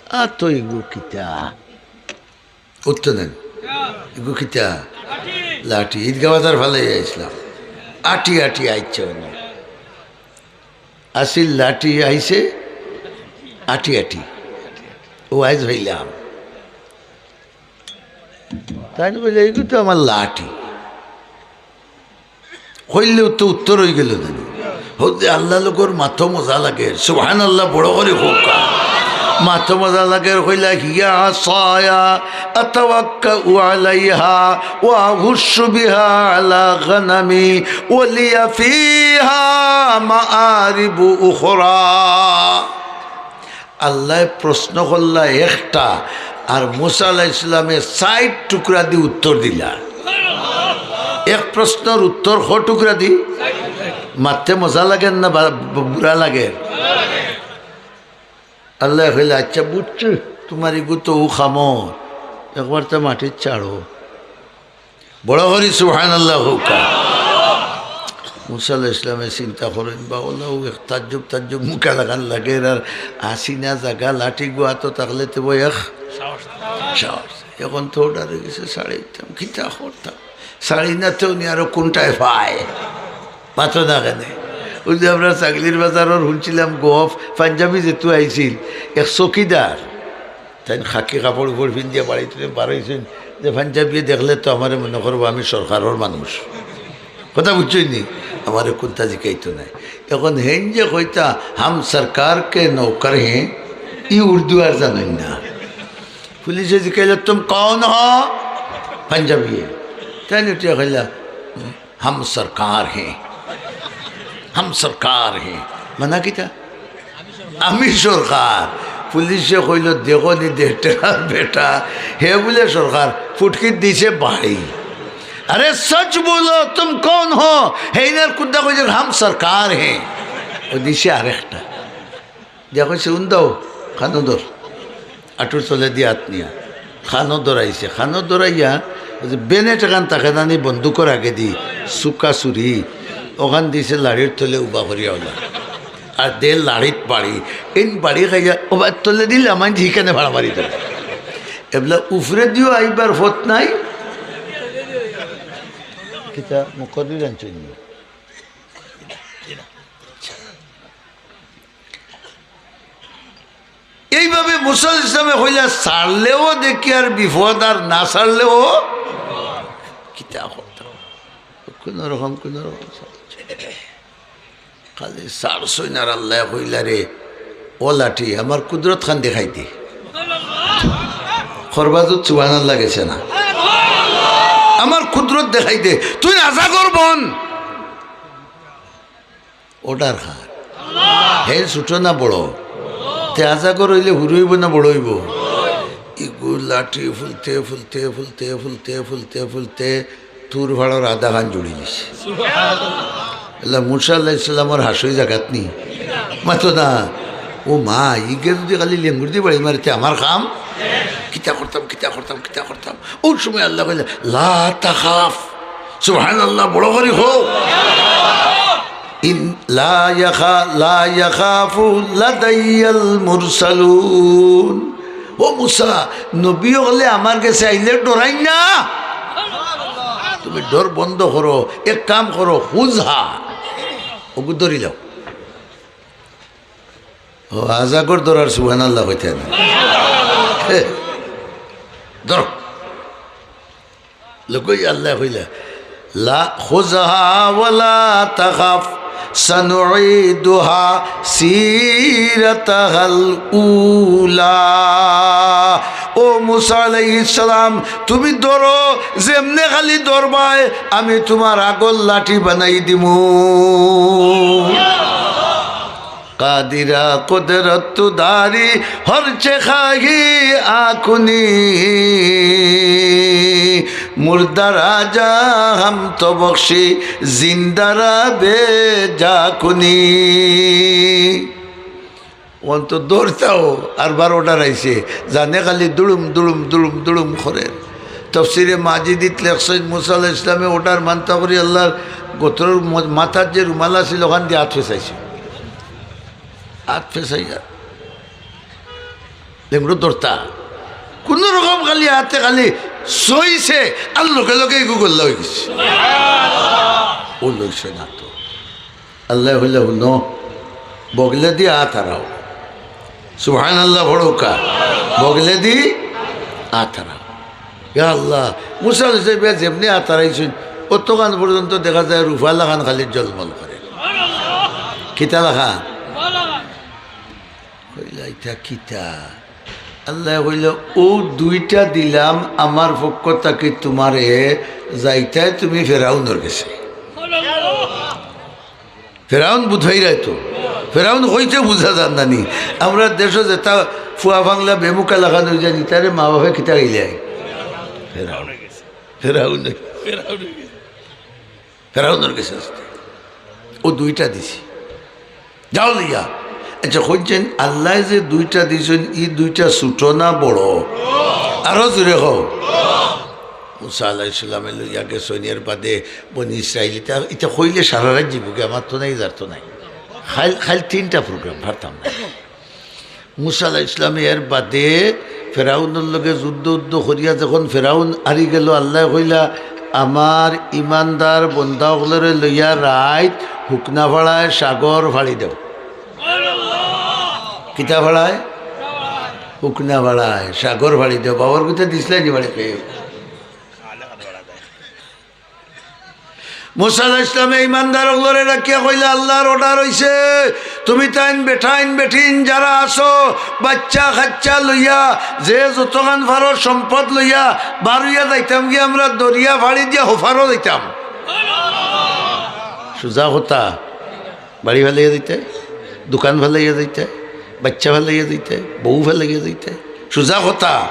আ তো ইগু কিতা?" উত্তর দেন, "ইগু কিতা?" লাঠি। ঈদগাহ বাজার ফালাই আইছিলাম, আটি আটি আইছে অনো। আসিল লাঠি, আইছে আটি আটি। ও আইজ হইলাম। তাইন কইলে, "ইগু তো আমার লাঠি।" কইলেউ তো উত্তর অইগেলো না নি? হউক দে, আল্লাহ লোকর মাতো মজা লাগের, সুবহানাল্লাহ বড় করি কউক্কা। মাতো মজা লাগের, কইলা, "হিয়া আসায়া আতাওয়াক্কাউ আলাইহা ওয়া আহুশশু বিহা আলা গানামি ওয়া লিয়া ফিহা মাআরিবু উখরা।" আল্লায় প্রশ্ন করলা একটা, আর মুসা আলাইহিস সালামে চাইর টুকরা দি উত্তর দিলা। এক প্রশ্নর উত্তর ক টুকরা দি? মাততে মজা লাগের না বা-, বুরা লাগের? আল্লায় কইলা, "আচ্ছা বুঝছি, তুমার ইগু তো উ খামর, একবার তো মাটিত ছাড়ো।" বড় করি সুবহানাল্লাহ কউক্কা। মুসা আলাইহিস সালামে চিন্তা করইন, বা ওলাউ এক তাজ্জুব তাজ্জুব মুখা লাগান লাগের, আর আসি না জাগা লাঠি গুয়াতো থাকলে তো বই এক সাহস। এখন তো অর্ডার অইগেছে, ছাড়ি দিতাম, কিতা করতাম? ছাড়ি না তো নি আরো কুনটায় পায়? মাতো না কেনে? ওই যে আমরা চাগলির বাজারর হুনছিলাম গফ, পাঞ্জাবি যেতু আইছিল, এক চকিদার, তাইন খাকি কাপড় উপর ফিন্দিয়া বাড়ি থনে বার অইছইন, যে পাঞ্জাবিয়ে দেখলে তো আমারে মনে করবো আমি সরকারর মানুষ। কথা বুঝছইন নি? আমারে কুন্তা জিকাইতো নায়। এখন হেইন যে কইতা, "হাম সরকার কে নৌকর হ্যাঁ", ই উর্দু আর জানইন না। পুলিশে জিকাইলা, "তুম কৌন হো?" পাঞ্জাবিয়ে। তাইন উঠিয়া কইলা, "হাম সরকার হ্যাঁ, হাম সরকার হ্যাঁ।" মানা কিতা? আমি সরকার। পুলিশে কইলো, "দেখো নি, দেড় টেকার বেটা, হে বুলে সরকার।" ফুটকিত দিছে বাড়ি। "আরে সচ বোলো, তুম কৌন হো?" হেইন আর কুন্তা কইছে, "হাম সরকার হ্যাঁ।" ও দিছে আরেকটা। দিয়া কইছে, "উন দাও, খানো ধর।" আটুর তলে দিয়া আত নিয়া খানো ধরাইছে। খানো ধরাইয়া ওই যে বেনেট এখান থাকে না নি, বন্দুকর আগেদি সুকা ছুরি, ওখান দিছে লাড়ির তলে উবা করিয়া ওলা। আর দে লাড়িত বাড়ি, ইন বাড়ি খাইয়া ওবার তলে দিলে আমার হিখানে ভাড়া মারি দেবে। এবলা উফরে দিও আইবার ফত নাই। কিতা মুকদ্দর আনছইন নি? এইভাবে মুসা আলাইহিস সালামে কইলা, "ছাড়লেও দেখি আর বিপদ, আর না ছাড়লেও কিতা করতাম।" কোনো রকম, কোনো রকম ছাড়ছে। খালি ছাড়ছইন আর আল্লায় কইলা, "রে, ও লাঠি, আমার কুদরত খান দেখাই দে।" খরবাজুত সুবহানাল্লাহ গেছে না? "আমার কুদরত দেখাই দে, তুই রাজা কর বন।" অর্ডার কার? হে ছোট না বড়? তে আজাগর অইলে হুরু অইবো না বড় অইবো? ইগু লাঠি ফুলতে ফুলতে ফুলতে ফুলতে ফুলতে ফুলতে তুর ফাড়র আধা খান জুড়ি দিছে। আল্লাহ মুসা আলাইহিস সালামর হাসই জাগাত নি। মাতো না। ও মা, ইগে যদি খালি লেঙ্গুর দি বাড়ি মারে, তে আমার কাম? কিতা করতাম, কিতা করতাম, কিতা করতাম। অউ সময় আল্লায় কইলা, "লা তাখাফ।" সুবহানাল্লাহ, বড় করি কও। ইন-, লা ইয়াখা-, লা ইয়াখাফু লাদাইয়াল মুরসালুন। ও মুসা, নবী অকলে আমার গেছে আইলে ডরাইন না। তুমি ডর বন্ধ করো, এক কাম করো, খুযহা, অগু ধরি লও। ও, আজাগর ধরার সুবহানাল্লাহ কইতা না। ধরো। লগই আল্লায় কইলা, "লা খুযহা ওয়া লা তাখাফ, সানুঈদুহা সিরাতাহাল উলা।" ও মুসা আলাইহিস সালাম, তুমি ধরো, যেমনে খালি ধরবায়, আমি তুমার আগর লাঠি বানাই দিমু। কাদিরা কুদরত দারি হরচে খাহি আকুনি, মুর্দারা যা হাম তো বখশি, জিন্দারা বে যা কুনি। অন তো দৌড়তাও, আর বার order আইছে, জানে খালি দুড়ুম, দুড়ুম, দুড়ুম, দুড়ুম করের। তফসিরে মাজিদিত লেখছইন, মুসা আলাইহিস সালামে order মানতা করি আল্লার গতরর ম-, মাথাত যে রুমাল আছিল, অখান দি আত ফেছাইছে। আত ফেছাইয়া লেংড়ো দৌড়তা। কুনু রকম খালি আতে খালি ছইছে, আর লগে লগে ইগু গল্লা অইগেছে। অউ লইছে না তো। আল্লায় কইলা, "হুনো, বগলেদি আত হারাও।" সুবহানাল্লাহ পড়উক্কা। বগলেদি আত হারাও। ইয়া আল্লাহ, মুসা আলাইহিস সালামে যেমনে আত হারাইছইন, অতখান পর্যন্ত দেখা যায় রুফা লাখান খালি ঝলমল করে। কিতা লাখান? কইলা, "ইতা কিতা?" আল্লায় কইলা, "অউ দুইটা দিলাম আমার পক্ষ থাকি তুমারে, যাইতায় তুমি ফেরাউনর গেছে।" ফেরাউন বুঝাইরায় তো, ফেরাউন কইতে বুঝা যার না নি। আমরার দেশো যেতা ফুয়া বাংলা বেমুখা লাখান অইযায় নি, তারে মা বাপে কিতা কইলে? ফেরাউন। ফেরাউন। ফেরাউনর গেছে আস্তে। অউ দুইটা দিছি। যাও লইয়া। আচ্ছা, কইছইন, আল্লায় যে দুইটা দিছইন, ই দুইটা ছুটো না বড়? আরো জুরে কও। মুসা আলাইহিস সালামে লইয়া গেছইন, এর বাদে বনি ইসরাইল, ইতা, ইতা কইলে সারা রাইত যিবোগি, আমার তো নাই, যার তো নাই। খাইল, খাইল তিনটা program, পারতাম না। মুসা আলাইহিস সালামে এর বাদে ফেরাউনর লগে যুদ্ধ উদ্ধ করিয়া যখন ফেরাউন হারি গেল, আল্লায় কইলা, "আমার ইমানদার বন্দা অকলরে লইয়া রাইত হুকনা ফাড়ায় সাগর ফাড়ি দেও।" কিতা ফাড়ায়? হুকনা ফাড়ায় সাগর ফাড়ি দেও। বাবার কথা দিছলা নি বাড়ি পেয়ে? মুসা আলাইহিস সালামে ইমানদার অকলরে ডাকিয়া কইলা, "আল্লার order অইছে, তুমি তাইন বেটাইন বেটিন যারা আছো, বাইচ্চা-কাইচ্চা লইয়া, যে যতখান পারো সম্পদ লইয়া, বারইয়া যাইতামগি আমরা দরিয়া ফাড়ি দিয়া হপারো যাইতাম।" সুজা কথা। বাড়ি ফালাইয়া যাইতায়, দোকান ফালাইয়া যাইতায়, বাইচ্চা ফালাইয়া যাইতায়, বউ ফালাইয়া যাইতায়, সুজা কথা।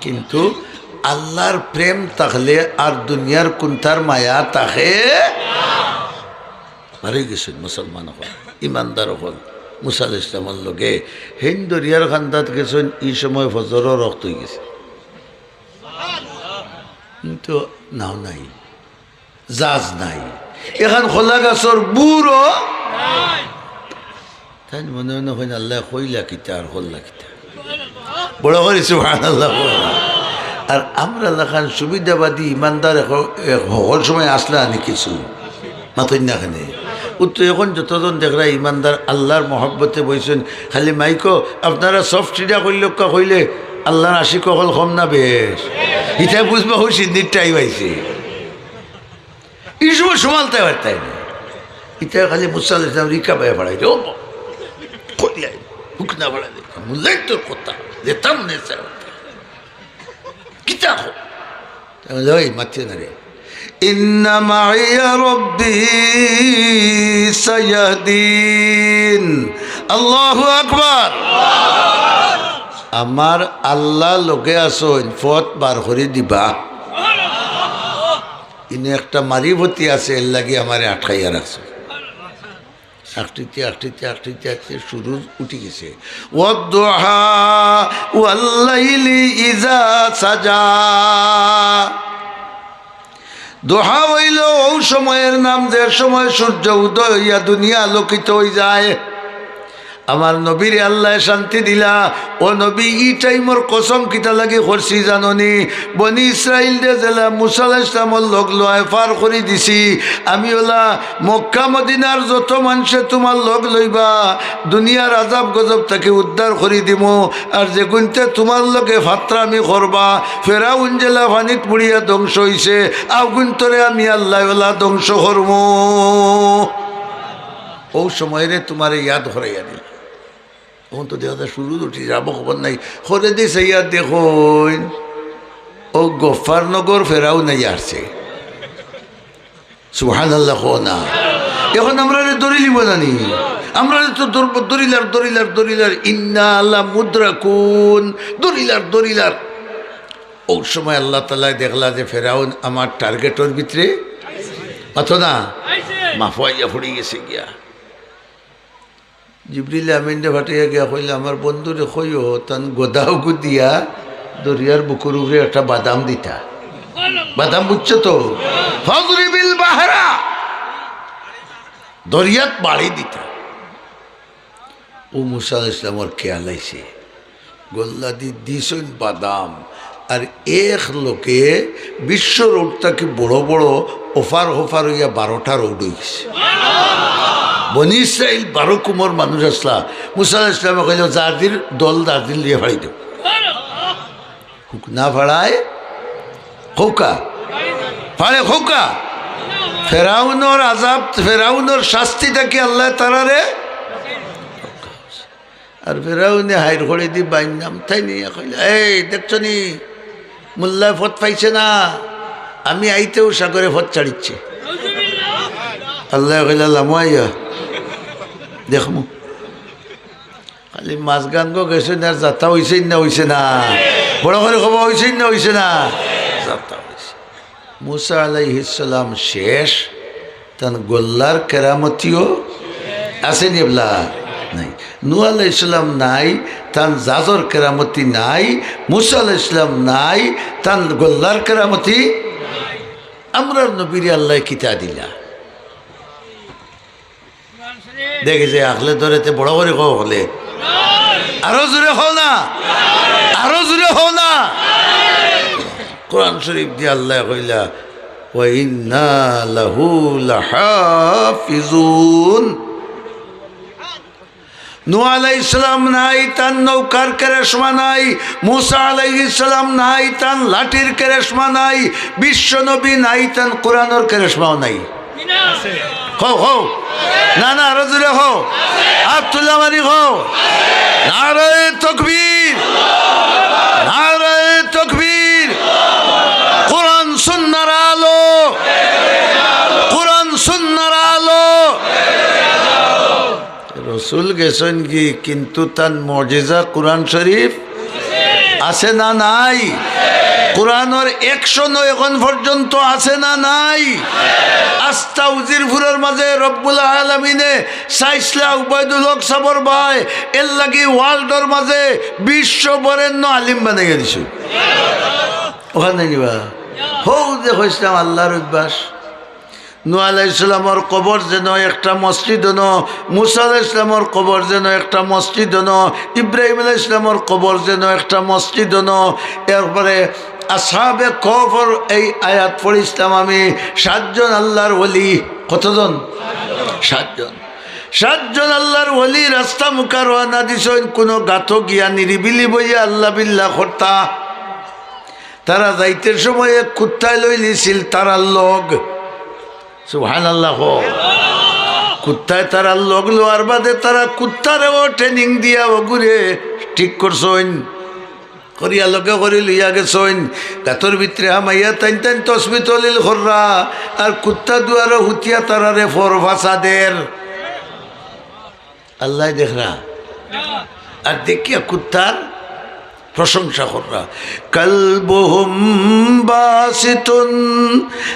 কিন্তু আল্লার প্রেম থাকলে আর দুনিয়ার কুন্তার মায়া থাকে? বারই গেছইন মুসলমান অকল, ইমানদার অকল, মুসা আলাইহিস সালামর লগে হেইন দরিয়ার কান্দাত গেছইন, ই সময় ফজরর অক্ত অইগেছে। কিন্তু নাও নাই। জাজ নাই, এখান কলা গাছর বুরও নাই। তাইন মনে মনে কইন, "আল্লায় কইলা কিতা আর করলা কিতা?" বড় করি সুবহানাল্লাহ কইন। আর আমরা লাখান সুবিধাবাদী ইমানদার এখ-, এখ-, হকল সময় আছলা নি কিছু? মাতইন না কেনে? উত্তর এখন যতজন দেখরা ইমানদার আল্লার মহব্বতে বইছইন, খালি মাইকো আপনারা soft ইটা কইলউক্কা কইলে আল্লার আশিক অকল কম না বেশ? ইতায় বুঝবা অউ সিন্নির টাইম আইছে। ই সময় সামালতায় পারতায় না। ইতায় খালি মুসা আলাইহিস সালামরে রিকা বায় ফাড়াই দে, "ও বাবা, কই যাই? হুকনা ফাড়াই দে।" "মুল্লাই তোর কথা, যেতাম নে স্যার।" "কিতা কও?" তাইন কইলা, "ওই, মাতিও না রে।" "ইন্না মাইয়া রব্বি সায়াহদিন।" আল্লাহু আকবার। আমার আল্লাহ লগে আছইন, পথ বার করি দিবা। ইনো একটা মারিফতি আছে, এর লাগি আমারে আটকাইয়া রাখছে। আখটিতে আখটিতে আখটিতে আখটিতে সূর্য উঠি গেছে। ওয়াদ্দুহা ওয়াল্লাইলি ইযা সাজা। দোহা অইলো অউ সময়র নাম, যে সময় সূর্য উদয় অইয়া দুনিয়া আলোকিত অইযায়। আমার নবীরে আল্লায় শান্তি দিলা। ও নবী, ই টাইমর কসম কিতা লাগি করছি জানো নি? বনি ইসরাইলরে যেলা মুসা আলাইহিস সালামর লগ লওয়ায় পার করি দিছি, আমি অলা মক্কা মদিনার যত মানষে তুমার লগ লইবা, দুনিয়ার আজাব গজব থাকি উদ্ধার করি দিমু। আর যেগুইন্তে তুমার লগে ফাত্রামি করবা, ফেরাউন যেলা পানিত বুড়িয়া ধ্বংস অইছে, অগুইন্তরে আমি আল্লায় অলা ধ্বংস করমু। অউ সময়রে তুমারে ইয়াদ করাইয়া দিল। অখন তো দেখা যায় সূর্য উঠি যাইবো, খবর নাই। হরেদি চাইয়া দেখইন, অউ গফফারনগর ফেরাউন আইয়া হারছে। সুবহানাল্লাহ কও না। অখন আমরারে ধরিলিবো না নি? আমরারে তো ধরবো, ধরিলার, ধরিলার, ধরিলার, ইন্না লামুদরাকুন, ধরিলার, ধরিলার। অউ সময় আল্লাহ তাআলায় দেখলা যে ফেরাউন আমার টার্গেটর ভিতরে, মাতো না, মাফো আইয়া পড়ি গেছে গিয়া। জিবরিল আমিনরে পাঠাইয়া গিয়া কইলা, "আমার বন্ধুরে কইও, তান গদাউগু দিয়া দরিয়ার বুকুর উপরে একটা বাদাম দিতা।" বাদাম বুঝছো তো? "ফাদরিবিল বাহরা।" দরিয়াত বাড়ি দিতা। অউ মুসা আলাইহিস সালামর খেয়াল আইছে। গল্লাদি দিছইন বাদাম, আর এক লগে বিশ্ব রোড থাকি বড় বড় অফার হফার অইয়া বারোটা রোড অইগেছে। বনি ইসরাইল বারো কুমর মানুষ আছলা। মুসা আলাইহিস সালামে কইলা, "যার দির দল যার দির লইয়া ফাড়ি দেও।" হুক না ফাড়ায়, কউক্কা। ফাড়ে কউক্কা। ফেরাউনর আজাব, ফেরাউনর শাস্তি থাকি আল্লায় তারারে আর ফেরাউনে হাইর করিদি বাইর নাম তাই নিয়া কইলা, "এই দেখছো নি, মোল্লায় পথ পাইছে না, আমি আইতেউ সাগরে পথ ছাড়িছে।" আল্লায় কইলা, "লামো আইয়া দেখমু।" খালি মাঝখানগু গেছইন আর যাত্রা অইছে না অইছে না? বড় করি কবা, অইছে না অইছে না? যাত্রা অইছে। মুসা আলাইহিস সালাম শেষ, তান গল্লার কেরামতিও আছে নি এবলা? নাই। নূহ আলাইহিস সালাম নাই, তান জাজর কেরামতি নাই। মুসা আলাইহিস সালাম নাই, তান গল্লার কেরামতি। আমরার নবীরে আল্লায় কিতা দিলা? দেখি যে আখলে ধরেতে বড় করি কও হকলে। আরো জোরে কও না, আরো জোরে কও না। কোরআন শরীফ দিয়া আল্লায় কইলা, "ওয়া ইন্না লাহু লাহাফিজুন।" নূহ আলাইহিস সালাম নাই, তান নৌকার কেরেশমা নাই। মুসা আলাইহিস সালাম নাই, তান লাঠির কেরেশমা নাই। বিশ্ব নবী নাই, তান কোরআনর কেরেশমাও নাই। কও, কও। না, না, আরো জোরে কও। আত তুলা মারি কও। নারায়ে তাকবীর। নারায়ে তাকবীর। কোরআন সুন্নাহর আলো। কোরআন সুন্নাহর আলো। রসুল গেছইন গি, কিন্তু তান মুজিজা কোরআন শরীফ আছে না নাই? কোরআনর একশো নয় এখন পর্যন্ত আছে না নাই? আস্তা উজিরপুরর মাঝে রব্বুল আলামিনে চাইছলা উবাইদুল হক সাবর ভাই, এর লাগি ওয়ার্ল্ডর মাঝে বিশ্ব বরেণ্য আলিম বানাইয়া দিছে। অখান নিবা? হউ যে কইছলাম আল্লাহর অভ্যাস। নূহ আলাইহিস সালামর কবর যেন একটা মসজিদ অনো, মুসা আলাইহিস সালামর কবর যেন একটা মসজিদ অনো, ইব্রাহিম আলাইহিস সালামর কবর যেন একটা মসজিদ অনো। এরপরে আসহাবে কহফর এই আয়াত পড়ছিলাম আমি, সাতজন আল্লাহর ওলি। কতজন? সাতজন। সাতজন আল্লাহর ওলি রাস্তা মুখা রওয়ানা দিছইন, কুনু গাতো গিয়া নিরিবিলি বইয়া আল্লাহ বিল্লাহ করতা। তারা যাইতে সময় এক কুত্তায় লইলিছিল তারার লগ। সুবহানাল্লাহ কও। কুত্তায় তারার লগ লওয়ার বাদে তারা কুত্তারেও ট্রেনিং দিয়া অগুরে ঠিক করছইন। করিয়া লগে করি লইয়া গেছইন। গাতর ভিতরে হামাইয়া তাইন তাইন তসবি তলিল কররা। আর কুত্তা দুয়ারো হুতিয়া তারারে ফর ফাসাদের। আল্লায় দেখরা। আর দেখিয়া কুত্তার প্রশংসা কররা। কালবুহুম বাসিতুন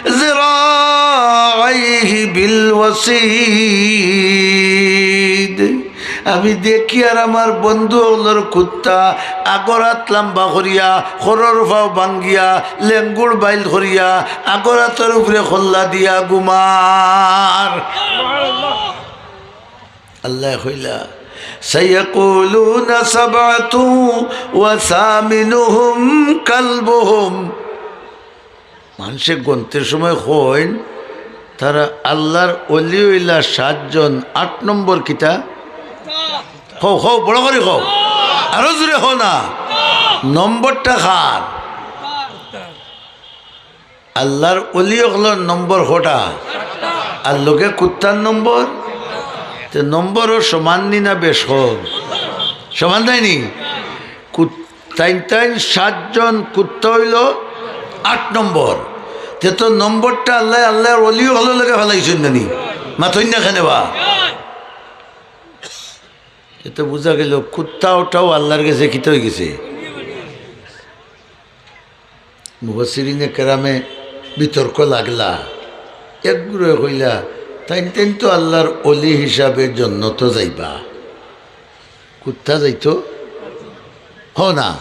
যিরাআইহি বিল ওয়াসিদ। আমি দেখি আর আমার বন্ধু অকলর কুত্তা আগর আত লাম্বা করিয়া, খরর ফাও ভাঙ্গিয়া, লেঙ্গুর বাইল করিয়া, আগর আতর উপরে খল্লা দিয়া ঘুমার। আল্লায় কইলা, "সায়াকুলুনা সাবআতুন ওয়া সামিনুহুম কালবুহুম।" মানষে গন্তের সময় কইন, তারা আল্লার অলি অইলা সাতজন, আট নম্বর কিতা? কও, কও, বড় করি কও, আরো জোরে কও না। নম্বরটা কার? আল্লার অলি অকলর নম্বর কটা? আর লগে কুত্তার নম্বর? তে নম্বরও সমান নি না বেশ কম? সমান তাই নি? কুত-, তাইন তাইন সাতজন, কুত্তা অইলো আট নম্বর। তে তো নম্বরটা আল্লায়, আল্লার অলি অকলর লগে ফালাইছইন না নি? মাতইন না কেনে বা? এতে বুঝা গেল কুত্তা ওটাও আল্লার গেছে কিতা অইগেছে? মুফাসসিরিনে কেরামে বিতর্ক লাগলা। এক গুরুয়ে কইলা, "তাইন তাইন তো আল্লার অলি হিসাবে জন্নতো যাইবা, কুত্তা যাইতো কও না,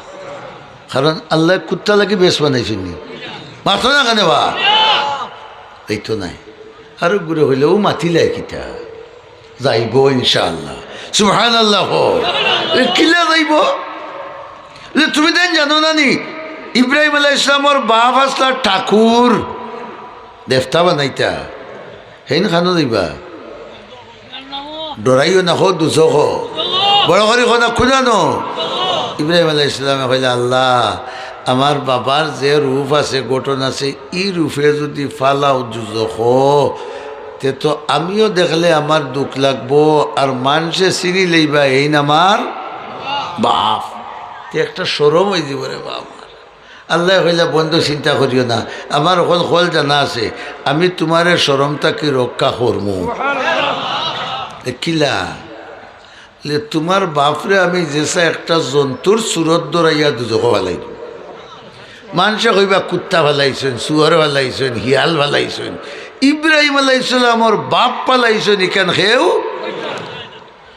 কারণ আল্লায় কুত্তা লাগি বেশ বানাইছইন নি।" মাতো না কেনে বা? যাইতো নায়। আরো গুরুয়ে কইলা, "ও মাতিলায় কিতা?" যাইবো ইনশাআল্লাহ। সুবহানাল্লাহ কও। এ কিলা যাইবো? এ তুমি তাইন জানো না নি? ইব্রাহিম আলাইহিস সালামর বাপ আছলা ঠাকুর, দেবতা বানাইতা। হেইন খানো যাইবা? ডরাইও না, কও দুজখ। বড় করি কও না, কুনানো? ইব্রাহিম আলাইহিস সালামে কইলা, "আল্লাহ, আমার বাবার যে রূপ আছে, গঠন আছে, ই রূপে যুদি ফালাও দুজখ, তে তো আমিও দেখলে আমার দুখ লাগবো, আর মানষে চিনি লইবা এইন আমার বাপ। তে একটা শরম অইযিবো রে বাপ আমার।" আল্লায় কইলা, "বন্ধু, চিন্তা করিও না, আমার অকল কল জানা আছে, আমি তুমারে শরম থাকি রক্ষা করমু।" এ কিলা? লে, তুমার বাপরে আমি যেছা একটা জন্তুর সুরত ধরাইয়া দুজখো ফালাই দিমু। মানষে কইবা, "কুত্তা ফালাইছইন, শুয়র ফালাইছইন, হিয়াল ফালাইছইন।" ইব্রাহিম আলাইহিস সালামর বাপ ফালাইছইন, ইখান কেউ।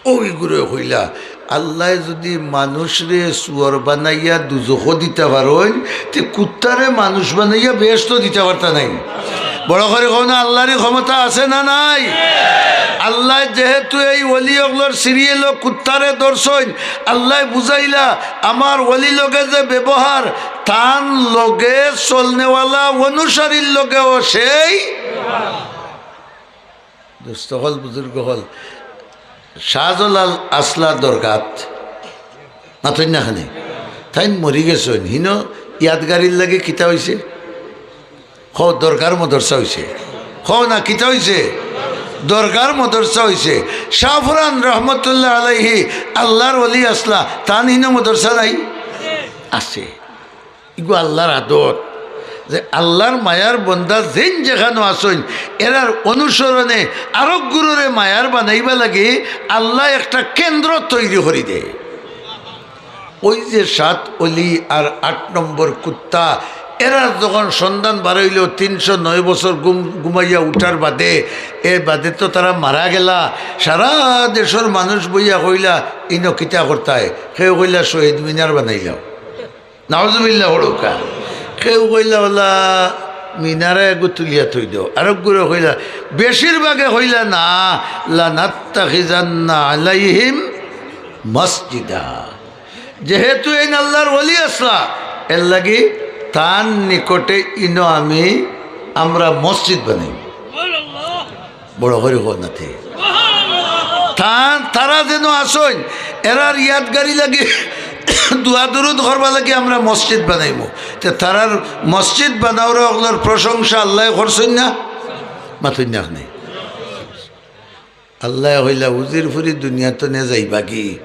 ওই গুরুয়ে কইলা, "আল্লায় যুদি মানুষরে শুয়র বানাইয়া দুজখো দিতা পারইন, তে কুত্তারে মানুষ বানাইয়া বেহেস্তো দিতা পারতা নায়নি?" বড় করি কও না, আল্লারই ক্ষমতা আছে না নাই? আল্লায় যেহেতু এই অলি অকলর সিরিয়ালো কুত্তারে ধরছইন, আল্লায় বুঝাইলা, আমার অলি লগে যে ব্যবহার, তান লগে চলনেওয়ালা অনুসারীর লগেও সেই। দোস্ত অকল, বুজুর্গ অকল, শাহজালাল আছলা দরগাত, মাতইন না কেনে? তাইন মরি গেছইন, হিনো ইয়াদগারির লাগি কিতা অইছে? কও, দরগার মদরসা অইছে। কও না, কিতা অইছে? দরগার মদরসা অইছে। শাহফরান রহমতুল্লাহ আলাইহি আল্লার অলি আছলা, তান হিনো মদরসা নাই? আছে। ইগু আল্লার আদত, যে আল্লার মায়ার বন্দা যেইন যেখানো আছইন, এরার অনুসরণে আরক গুরুরে মায়ার বানাইবা লাগি আল্লায় একটা কেন্দ্র তৈরি করি দেয়। ওই যে সাত অলি আর আট নম্বর কুত্তা, এরার যখন সন্ধান বারইলো, তিনশো নয় বছর ঘুম-, ঘুমাইয়া উঠার বাদে, এর বাদে তো তারা মারা গেলা। সারা দেশর মানুষ বইয়া কইলা, "ইনো কিতা করতায়?" কেউ কইলা, "শহীদ মিনার বানাইলাও।" নাউজুবিল্লাহ পড়উক্কা। কেউ কইলা, "ওলা মিনারে এগু তুলিয়া থই দেও।" আরক গুরুয়ে কইলা, বেশিরভাগে কইলা, "না, লানাত্তাখিজান্না আলাইহিম মসজিদা।" যেহেতু এইন আল্লার ওলি আছলা, এর লাগি তান নিকটে ইনো আমি, আমরা মসজিদ বানাইমু। বড় করি কও না তে। তা-, তারা যেন আছইন, এরার ইয়াদগারি লাগি দোয়া দুরুদ করবা লাগি আমরা মসজিদ বানাইমু। তে তারার মসজিদ বানাওরা অকলর প্রশংসা আল্লায় করছইন না? মাতইন না কেনে? আল্লায় কইলা, "উজির ফুরি দুনিয়াত নে যাইবা কি?"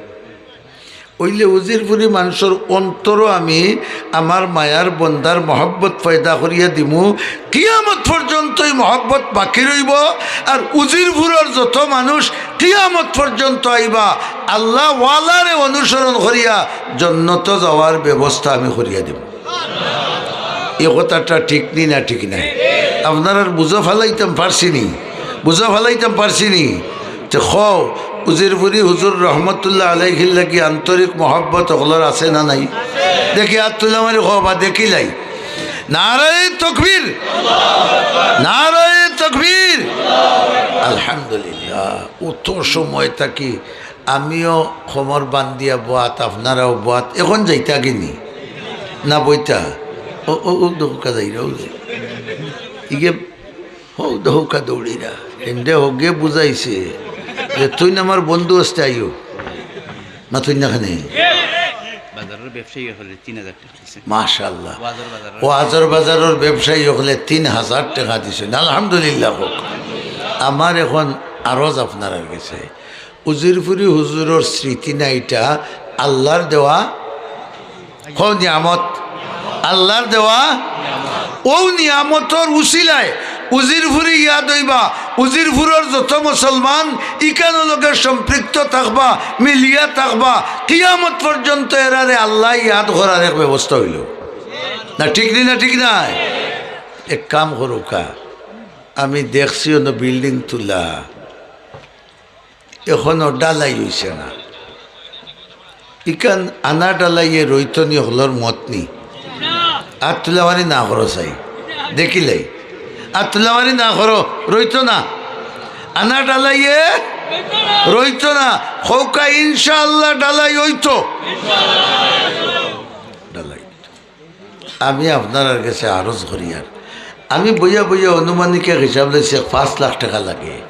অইলে উজিরপুরি মানষর অন্তরো আমি আমার মায়ার বন্দার মহব্বত পয়দা করিয়া দিমু। কিয়ামত পর্যন্ত ই মহব্বত বাকি রইবো। আর উজিরপুরর যত মানুষ কিয়ামত পর্যন্ত আইবা, আল্লাহ ওয়ালারে অনুসরণ করিয়া জন্নতো যাওয়ার ব্যবস্থা আমি করিয়া দিমু। ই কথাটা ঠিক নি না ঠিক নায়? আপনারার বুঝা ফালাইতাম পারছি নি? বুঝা ফালাইতাম পারছি নি? তে কও, উজিরপুরি হুজুর রহমতুল্লাহ আলাইহির লাগি আন্তরিক মহব্বত অকলর আছে না নাই? দেখি আত তুলা মারি কও বা দেখিলাই। নারায়ে তকবীর, নারায়ে তকবীর। আলহামদুলিল্লাহ। অত সময় থাকি আমিও কমর বান্ধিয়া বওয়াত, আপনারাও বওয়াত। এখন যাইতা গিনি না বইতা? ও, ও, ও, দৌকা যাইরা, ও যে। ইগে, ও দৌকা দৌড়িরা। এমনে হগে বুঝাইছে যে, "তুই না আমার বন্ধু আসতে আইও।" না, তুই না খানে। বাজারর ব্যবসায়ী অকলে তিন হাজার টেকা দিছে। মাশাআল্লাহ। ওয়াজর বাজারর। ওয়াজর বাজারর ব্যবসায়ী অকলে তিন হাজার টেকা দিছইন। আলহামদুলিল্লাহ কউক। আমার এখন আরজ আপনারার গেছে। উজিরপুরি হুজুরর স্মৃতি না ইটা, আল্লাহর দেওয়া। কও নিয়ামত, আল্লাহর দেওয়া। অউ নিয়ামতর উসিলায় উজিরপুরি ইয়াদ অইবা, উজিরপুরর যত মুসলমান ইকানর লগে সম্পৃক্ত থাকবা, মিলিয়া থাকবা, কিয়ামত পর্যন্ত এরারে আল্লায় ইয়াদ করার এক ব্যবস্থা অইলো। না ঠিক নি না ঠিক নায়? এক কাম করউক্কা, আমি দেখছি অনো building তুলা, এখনো ঢালাই অইছে না। ইখান আনা ঢালাইয়ে রইতো নি অকলর মত নি? আত তুলা মারি না করো চাই, দেখিলাই। আত তুলা মারি না করো, রইতো না। আনা ঢালাইয়ে রইতো না। কউক্কা ইনশাআল্লাহ ঢালাই অইতো। ঢালাই। আমি আপনারার গেছে আরজ করিয়ার, আমি বইয়া বইয়া আনুমানিক এক হিসাব লইছি, এক পাঁচ লাখ টেকা লাগে।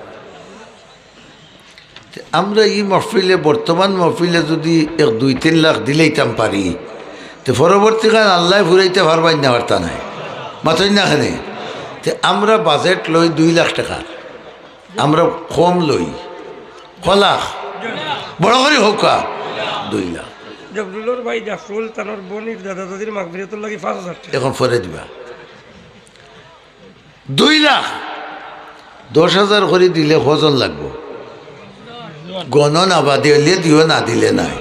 তে আমরা ই মহফিলে, বর্তমান মহফিলে যুদি এক দুই তিন লাখ দিলাইতাম পারি, তে পরবর্তীকাল আল্লায় ফুরাইতা পারবা নি না পারতা নায়? মাতইন না কেনে? তে আমরা budget লই দুই লাখ টেকার, আমরা কম লই। ক লাখ? বড় করি কউক্কা, দুই লাখ। জবরুলর ভাই জাফরুল তানর বইনর দাদা দাদির মাগফিরাতর লাগি পাঁচ হাজার টেকা। এখন পরে দিবা। দুই লাখ। দশ হাজার করি দিলে কয়জন লাগবো? গণ না বাদে অইলে দিও, না দিলে নাই।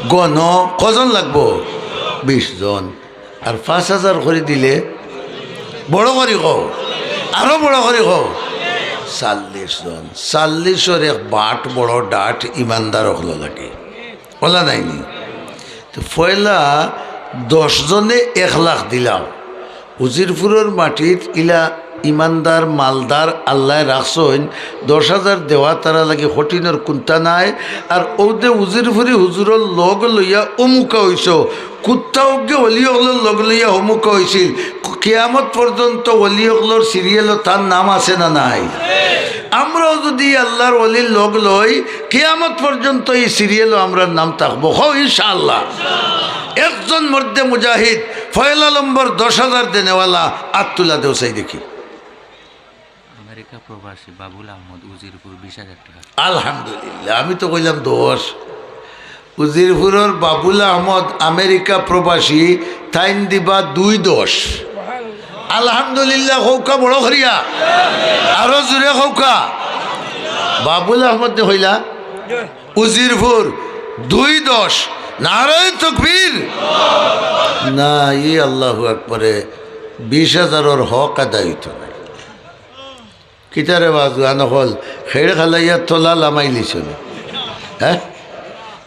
গণ কয়জন লাগবো? বিশ জন। আর পাঁচ হাজার করি দিলে বড় করি কও, আরো বড় করি কও, চল্লিশ জন। চল্লিশর এক বাট বড় ডাট ইমানদার অকল লাগে। অলা নাইনি? তো পয়লা দশ জনে এক লাখ দিলাম। উজিরপুরর মাটিত ইলা ইমানদার, মালদার আল্লায় রাখছইন, দশ হাজার দেওয়া তারার লাগি কঠিনর কুন্তা নাই। আর অউ যে উজিরপুরি হুজুরর লগ লইয়া অমুকা অইছো, কুত্তা অউগে অলি অকলর লগ লইয়া অমুকা অইছিল, কিয়ামত পর্যন্ত অলি অকলর serial-ও তার নাম আছে না নাই? আমরাও যুদি আল্লার অলির লগ লই, কিয়ামত পর্যন্ত ই serial-ও আমরার নাম থাকবো। কও ইনশাআল্লাহ। একজন মর্দে মুজাহিদ, পয়লা নম্বর দশ হাজার দেনেওয়ালা, আত তুলা দেও চাই দেখি। আমেরিকা প্রবাসী বাবুল আহমদ, উজিরপুর, বিশ হাজার টেকা। আলহামদুলিল্লাহ, আমি তো কইলাম দশ। উজিরপুরর বাবুল আহমদ, আমেরিকা প্রবাসী, তাইন দিবা দুই দশ। আলহামদুলিল্লাহ কউক্কা বড় করিয়া, আরো জুরে কউক্কা। বাবুল আহমদ নি কইলা? উজিরপুর, দুই দশ। নারায়ে তকবীর। না, ই আল্লাহু আকবরে বিশ হাজারর হক আদায় অইতো নায়। কিতারে বা জুয়ান অকল, খেড় খালাইয়া তলা লামাইলিছো নি? হ্যাঁ?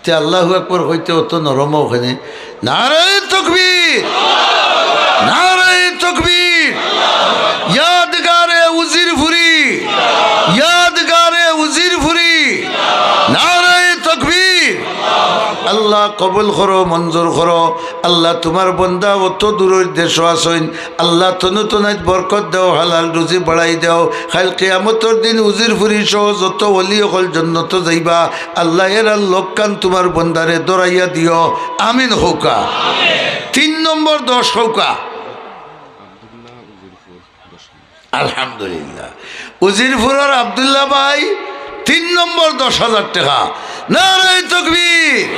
তে আল্লাহু আকবর কইতে অত নরম অখানে। নারায়ে তকবীর! নারায়ে তকবীর! ইয়াদগারে উজিরপুরি! ইয়াদগারে উজিরপুরি! নারায়ে তকবীর! আল্লাহ কবুল করো, মঞ্জুর করো। আল্লাহ, তুমার বন্দা অত দূরর দেশো আছইন, আল্লাহ, তনু তনাইত বরকত দেও, হালাল রুজি বাড়াই দেও। কাইল কিয়ামতর দিন উজিরপুরি সহ যত অলি অকল জন্নতো যাইবা। আল্লাহ, এরার লগ খান তুমার বন্দারে ধরাইয়া দিও। আমিন কউক্কা। তিন নম্বর দশ কউক্কা। আলহামদুলিল্লাহ। উজিরপুরর আব্দুল্লাহ ভাই, তিন নম্বর দশ হাজার টেকা। নারায়ে তকবীর।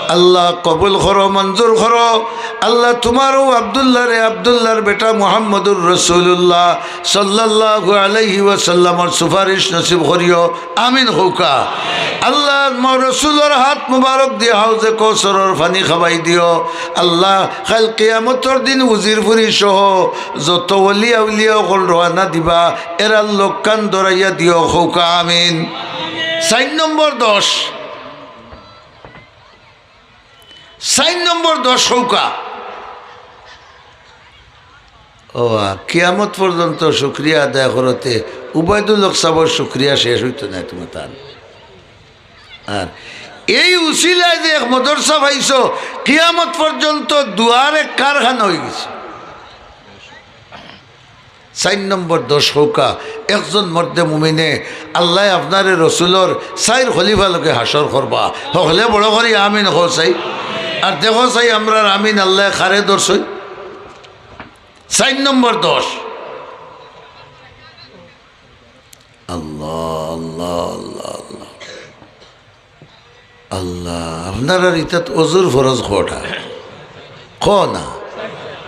আল্লাহ কবুল করো, মঞ্জুর করো। আল্লাহ তুমার অউ আব্দুল্লাহরে আব্দুল্লাহর বেটা মুহাম্মদুর রাসূলুল্লাহ সাল্লাল্লাহু আলাইহি ওয়াসাল্লামর সুপারিশ নসিব করিও। আমিন কউক্কা। আল্লাহ ম-, রসুলর হাত মুবারক দিয়া হাউজে কৌসরর পানি খাবাই দিও। আল্লাহ, কাইল কিয়ামতর দিন উজিরপুরি সহ যত ওলি আউলিয়া অকল রওয়ানা দিবা, এরার লগ কান ধরাইয়া দিও, কউক্কা আমিন। চাইর নম্বর দশ, চাইর নম্বর দশ কউক্কা। ও, আ, কিয়ামত পর্যন্ত শুকরিয়া আদায় করতে উবায়দুল হক সাবর শুকরিয়া শেষ অইতো নায় তুমার তান। আর এই উসিলায় যে এক মাদ্রাসা পাইছো, কিয়ামত পর্যন্ত দুয়ারে কারখানা অইগেছে। চাইর নম্বর দশ কউক্কা, একজন মর্দে মুমিনে আল্লায় আপনারে রসুলর চাইর খলিফা লগে হাশর করবা। হকলে বড় করি আমিন কও চাই। আর দেখো চাই আমরার আমিন আল্লায় কারে ধরছইন। চাইর নম্বর দশ। আল্লাহ, আল্লাহ, আল্লাহ, আল্লাহ। আল্লাহ, আপনারার ইতাত অজুর ফরজ কয়টা? কও না।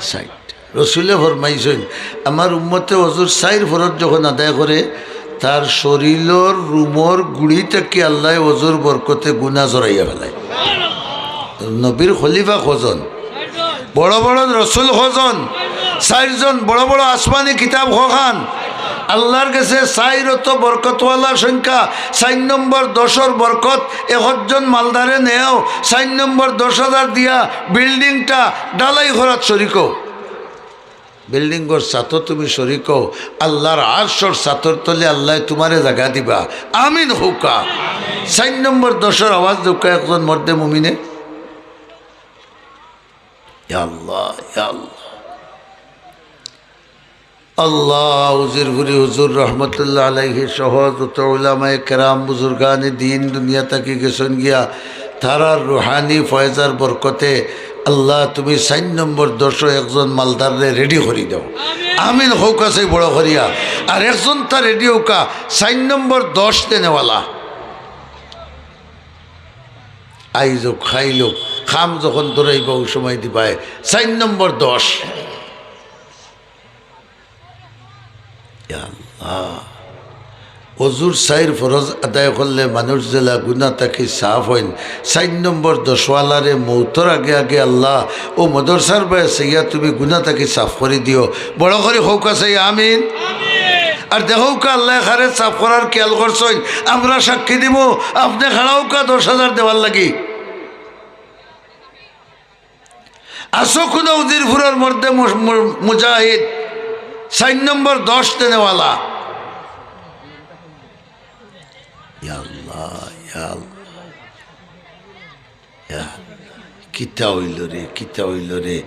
চাইরটা। রসুলে ফরমাইছইন, আমার উম্মতে অজুর চাইর ফরজ যখন আদায় করে, তার শরীলর রুমর গুড়ি থাকি আল্লায় অজুর বরকতে গুনা ঝরাইয়া ফালায়। নবীর খলিফা কয়জন? বড় বড় রসুল কয়জন? চাইরজন। বড় বড় আসমানি কিতাব কয়খান? আল্লার গেছে চাইর অত বরকতওয়ালা সংখ্যা। চাইর নম্বর দশর বরকত একজন মালদারে নেও, চাইর নম্বর দশ হাজার দিয়া বিল্ডিংটা ঢালাই করাত শরিক অও। বিল্ডিংর ছাতো তুমি শরিক অও, আল্লার আরশর ছাতর তলে আল্লায় তুমারে জাগা দিবা। আমিন কউক্কা। চাইর নম্বর দশর আওয়াজ দেউক্কা একজন মর্দে মুমিনে। ইয়া আল্লাহ, ইয়া আল্লাহ। আল্লাহ, উজিরপুরি হুজুর রহমতুল্লাহ আলাইহি সহ যত উলামায়ে কেরাম, বুজুর্গানে দ্বীন দুনিয়া থাকি গেছইন গিয়া, তারার রুহানি ফয়েজর বরকতে আল্লাহ তুমি চাইর নম্বর দশো একজন মালদাররে রেডি করি দেও। আমিন কউক্কা চাই বড় করিয়া। আর একজন তা রেডি অউক্কা, চাইর নম্বর দশ দেনেওয়ালা। আইজ অউক, কাইল অউক, কাম যখন ধরাইবা অউ সময় দিবায়। চাইর নম্বর দশ। ইয়া আল্লাহ। অজুর চাইর ফরজ আদায় করলে মানুষ যেলা গুনা থাকি সাফ অইন, চাইর নম্বর দশওয়ালারে মউতর আগে আগে আল্লাহ অউ মাদ্রাসার বায় চাইয়া তুমি গুনা থাকি সাফ করি দিও। বড় করি কউক্কা চাই আমিন। আর দেখউক্কা আল্লায় কারে সাফ করার খিয়াল করছইন, আমরা সাক্ষী দিমু, আপনে খাড়া অউক্কা দশ হাজার দেওয়ার লাগি। আছো কুনু উজিরপুরর মর্দে মু-, মু-, মুজাহিদ, চাইর নম্বর দশ দেনেওয়ালা? ইয়া আল্লাহ, ইয়া আল্লাহ, ইয়া আল্লাহ। কিতা অইলো রে, কিতা অইলো রে?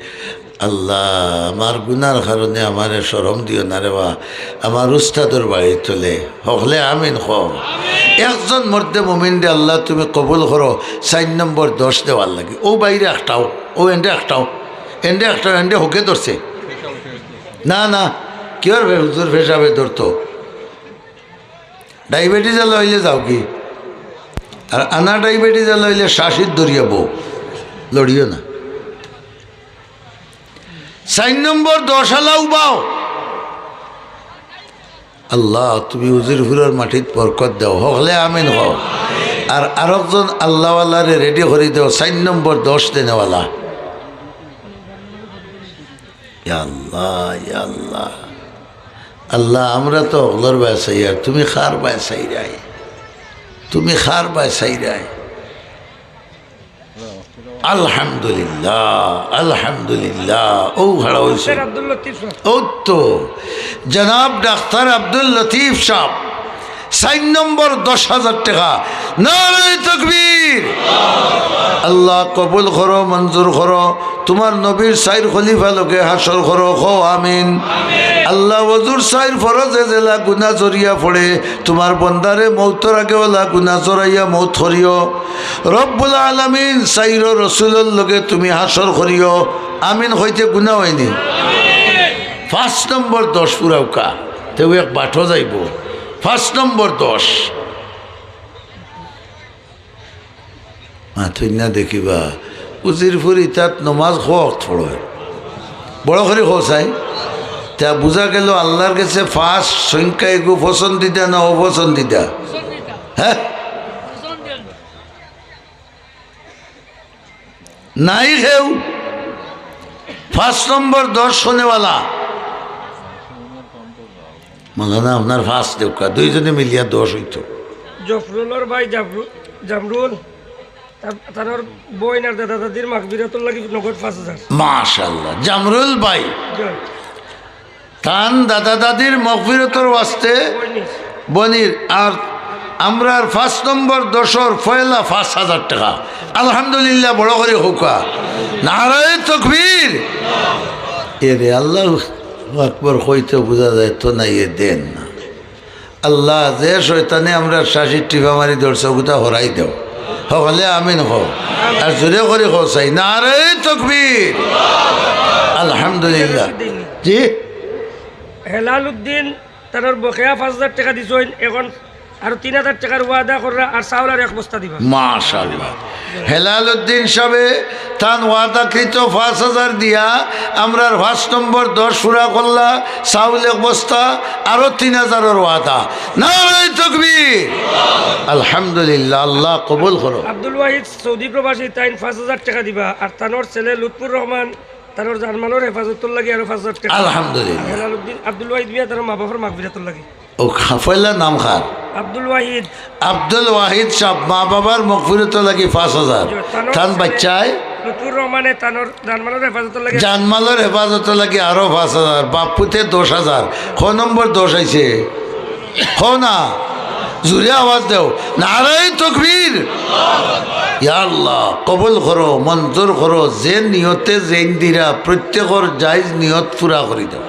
আল্লাহ, আমার গুনার কারণে আমারে শরম দিও না রে বা। আমার উস্তাদর বাড়ির তলে হকলে আমিন কও। একজন মর্দে মুমিনরে আল্লাহ তুমি কবুল করো, চাইর নম্বর দশ দেওয়ার লাগি। অউ বাইরে একটাও, অউ এন্ডে একটাও, এন্ডে একটাও, এন্ডে হকে ধরছে। না, না, কিওর বে হুজুর পেশাবে ধরতো? ডায়াবেটিস আলা অইলে যাওগি। আর আনা ডায়াবেটিস আলা অইলে শাসিত ধরিয়া বও, লড়িও না। চাইর নম্বর দশ আলা উবাও। আল্লাহ, তুমি উজিরপুরর মাটিত বরকত দেও, হকলে আমিন কও। আর আরকজন আল্লাহওয়ালারে রেডি করি দেও, চাইর নম্বর দশ দেনেওয়ালা। ইয়া আল্লাহ, ইয়া আল্লাহ। আল্লাহ, আমরা তো হকলর বায় চাইয়ার, তুমি কার বায় চাইরায়? তুমি কার বায় চাইরায়? আলহামদুলিল্লাহ, আলহামদুলিল্লাহ। অউ খাড়া অইছে। আব্দুল লতিফ সাব। অউ তো, জনাব ডাক্তার আব্দুল লতিফ সাব, চাইর নম্বর দশ হাজার টেকা। নারায়ে তাকবীর। আল্লাহ কবুল করো, মঞ্জুর করো। তুমার নবীর চাইর খলিফা লগে হাশর করো, কও আমিন। আল্লাহ, অজুর চাইর ফরজে যেলা গুনা ঝরিয়া পড়ে, তুমার বন্দারে মউতর আগে অলা গুনা ঝরাইয়া মউত করিও। রব্বুল আলামিন, চাইরো রসুলর লগে তুমি হাশর করিও। আমিন কইতে গুনা অয়নি? পাঁচ নম্বর দশ পুরাউক্কা, তেউ এক বাটো যাইবো। পাঁচ নম্বর দশ। মাতইন না দেখিবা, উজিরপুর ইতাত নমাজ কয় অক্ত পড়ে? বড় করি কও চাই। তে বুঝা গেল আল্লার গেছে পাঁচ সংখ্যা এগু পছন্দিদা না অপছন্দিদা? হ্যাঁ, নাই কেউ। পাঁচ নম্বর দশ কোনেওয়ালা? মৌলানা, আপনার পাঁচ দেউক্কা, দুইজনে মিলিয়া দশ অইতো। জফরুলর ভাই জাফরু-, জামরুল, তার, তার বইন আর দাদা দাদির মাগফিরাতর লাগি নগদ পাঁচ হাজার। মাশাআল্লাহ, জামরুল ভাই। জি। তান দাদা দাদির মাগফিরাতর ওয়াস্তে বইনির। বইনির। আর আমরার পাঁচ নম্বর দশর পয়লা পাঁচ হাজার টেকা। আলহামদুলিল্লাহ, বড় করি কউক্কা। নারায়ে তকবীর। এরে আল্লাহু আকবার কইতে বুঝা যায় তো না, এ দেন না। আল্লাহ, যে শয়তানে আমরার শাশির টিপা মারি ধরছে, অগুতা হরাই দেও। হকলে আমিন কও। আর জোরে করি কও চাই, নারায়ে তকবীর। আলহামদুলিল্লাহ। জি? হেলাল উদ্দিন তানর বকেয়া পাঁচ হাজার টেকা দিছইন, এখন আরো তিন হাজার টেকার ওয়াদা কররা, আর চাউল আর এক বস্তা দিবা। মাশাআল্লাহ। হেলাল উদ্দিন সাবে তান ওয়াদাকৃত পাঁচ হাজার দিয়া আমরার পাঁচ নম্বর দশ পুরা করলা, চাউল এক বস্তা, আরো তিন হাজারর ওয়াদা। নারায়ে তকবীর। আলহামদুলিল্লাহ, আল্লাহ কবুল করো। আব্দুল ওয়াহিদ সৌদি প্রবাসী, তাইন পাঁচ হাজার টেকা দিবা, আর তানর ছেলে লুৎফুর রহমান তানর জানমালর হেফাজতর লাগি আরো পাঁচ হাজার টেকা। আলহামদুলিল্লাহ। হেলাল উদ্দিন, আব্দুল ওয়াহিদ মিয়া তানর মা বাপর মাগফিরাতর লাগি। ও খা-, পয়লা নাম খার? আব্দুল ওয়াহিদ। আব্দুল ওয়াহিদ সাব, মা বাবার মাগফিরাতর লাগি পাঁচ হাজার। জি, তানর তান ছেলে বাচ্চায়? লুৎফুর রহমানে তানর জানমালর হেফাজতর লাগি। জানমালর হেফাজতর লাগি আরো পাঁচ হাজার, বাপ্পুতে দশ হাজার। ক নম্বর দশ আইছে? কও না, জুরে আওয়াজ দেও। নারায়ে তকবীর। ইয়া আল্লাহ, কবুল করো, মঞ্জুর করো, যে নিয়তে যেইন দিরা, প্রত্যেকর জায়েজ নিয়ত পুরা করি দেও।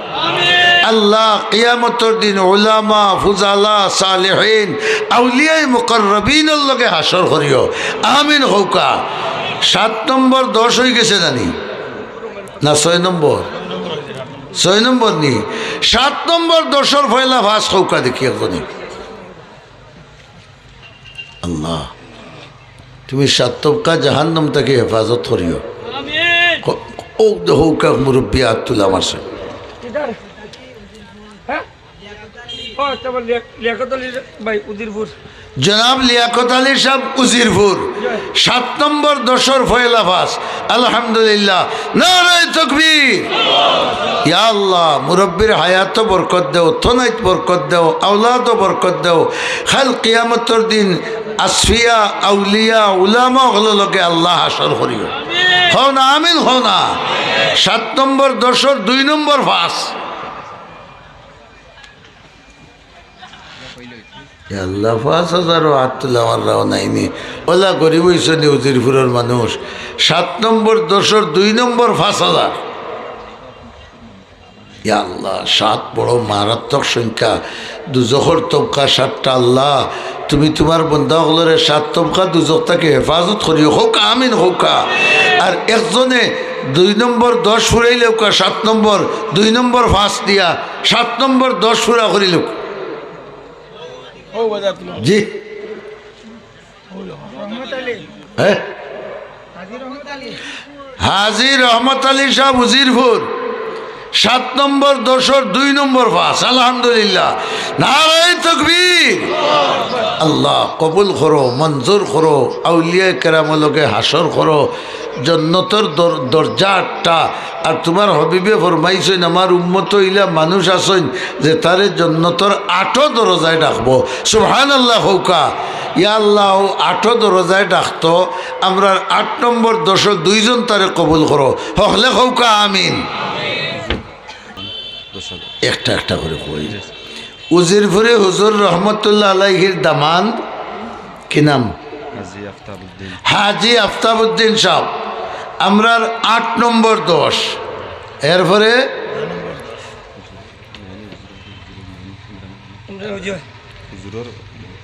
আল্লাহ, কিয়ামতর দিন উলামা, ফুজালা, সালেহিন, আউলিয়ায়ে মুকাররবিনর লগে হাশর করিও। আমিন কউক্কা। সাত নম্বর দশ অইগেছে জানি? না, ছয় নম্বর? ছয় নম্বর নি? সাত নম্বর দশর পয়লা পাঁচ কউক্কা দেখি একজনে। আল্লাহ, তুমি সাত তবকা জাহান্নাম থাকি হেফাজত করিও। আমিন। ক-, ও দেখউক্কা এক মুরব্বি আত তুলা মারছে। ইধার। হ্যাঁ? ও, আচ্ছা, বল, লিয়া-, লিয়াকত আলী ভাই, উজিরপুর। জনাব লিয়াকত আলী সাব, উজিরপুর। সাত নম্বর দশর পয়লা পাঁচ। আলহামদুলিল্লাহ। নারায়ে তকবীর। ইয়া আল্লাহ, মুরব্বির হায়াতো বরকত দেও, থনাইত বরকত দেও, আওলাদো বরকত দেও। কাইল কিয়ামতর দিন আসফিয়া, আউলিয়া, উলামা অকলর লগে আল্লাহ হাশর করিও। কও না, আমিন কও না। সাত নম্বর দশর দুই নম্বর পাঁচ। এ আল্লাহ, পাঁচ হাজারও আত তুলা মাররাও নাইনি। অলা গরিব অইছনি উজিরপুরর মানুষ। সাত নম্বর দশর দুই নম্বর পাঁচ হাজার। ইয়া আল্লাহ, সাত বড় মারাত্মক সংখ্যা। দুজখর তবকা সাতটা। আল্লাহ, তুমি তুমার বন্দা অকলরে সাত তবকা দুজখ থাকি হেফাজত করিও। কউক্কা আমিন কউক্কা। আর একজনে দুই নম্বর দশ ফুরাইলেউক্কা, সাত নম্বর, দুই নম্বর পাঁচ দিয়া সাত নম্বর দশ পুরা করিলেউক্কা। জি। হ্যাঁ? হাজী রহমত আলী সাব, উজিরপুর। সাত নম্বর দশর দুই নম্বর পাঁচ। আলহামদুলিল্লাহ। নারায়ে তকবীর। আল্লাহ, কবুল করো, মঞ্জুর করো, আউলিয়ায়ে কেরামর লগে হাশর করো, জন্নতর দর-, দরজা আটটা। আর তুমার হাবিবে ফরমাইছইন, আমার উম্মতো ইলা মানুষ আছইন যে তারে জন্নতর আটো দরজায় ডাকবো। সুবহানাল্লাহ কউক্কা। ইয়া আল্লাহ, অউ আটো দরজায় ডাকতো, আমরার আট নম্বর দশর দুইজন তারে কবুল করো। হকলে কউক্কা আমিন। একটা একটা করি কই। উজিরপুরে হুজুর রহমতুল্লাহ আলাইহির দামান্দ, কি নাম? হাজী আফতাবউদ্দিন। হাজী আফতাবউদ্দিন সাব, আমরার আট নম্বর দশ। এরপরে হুজুরর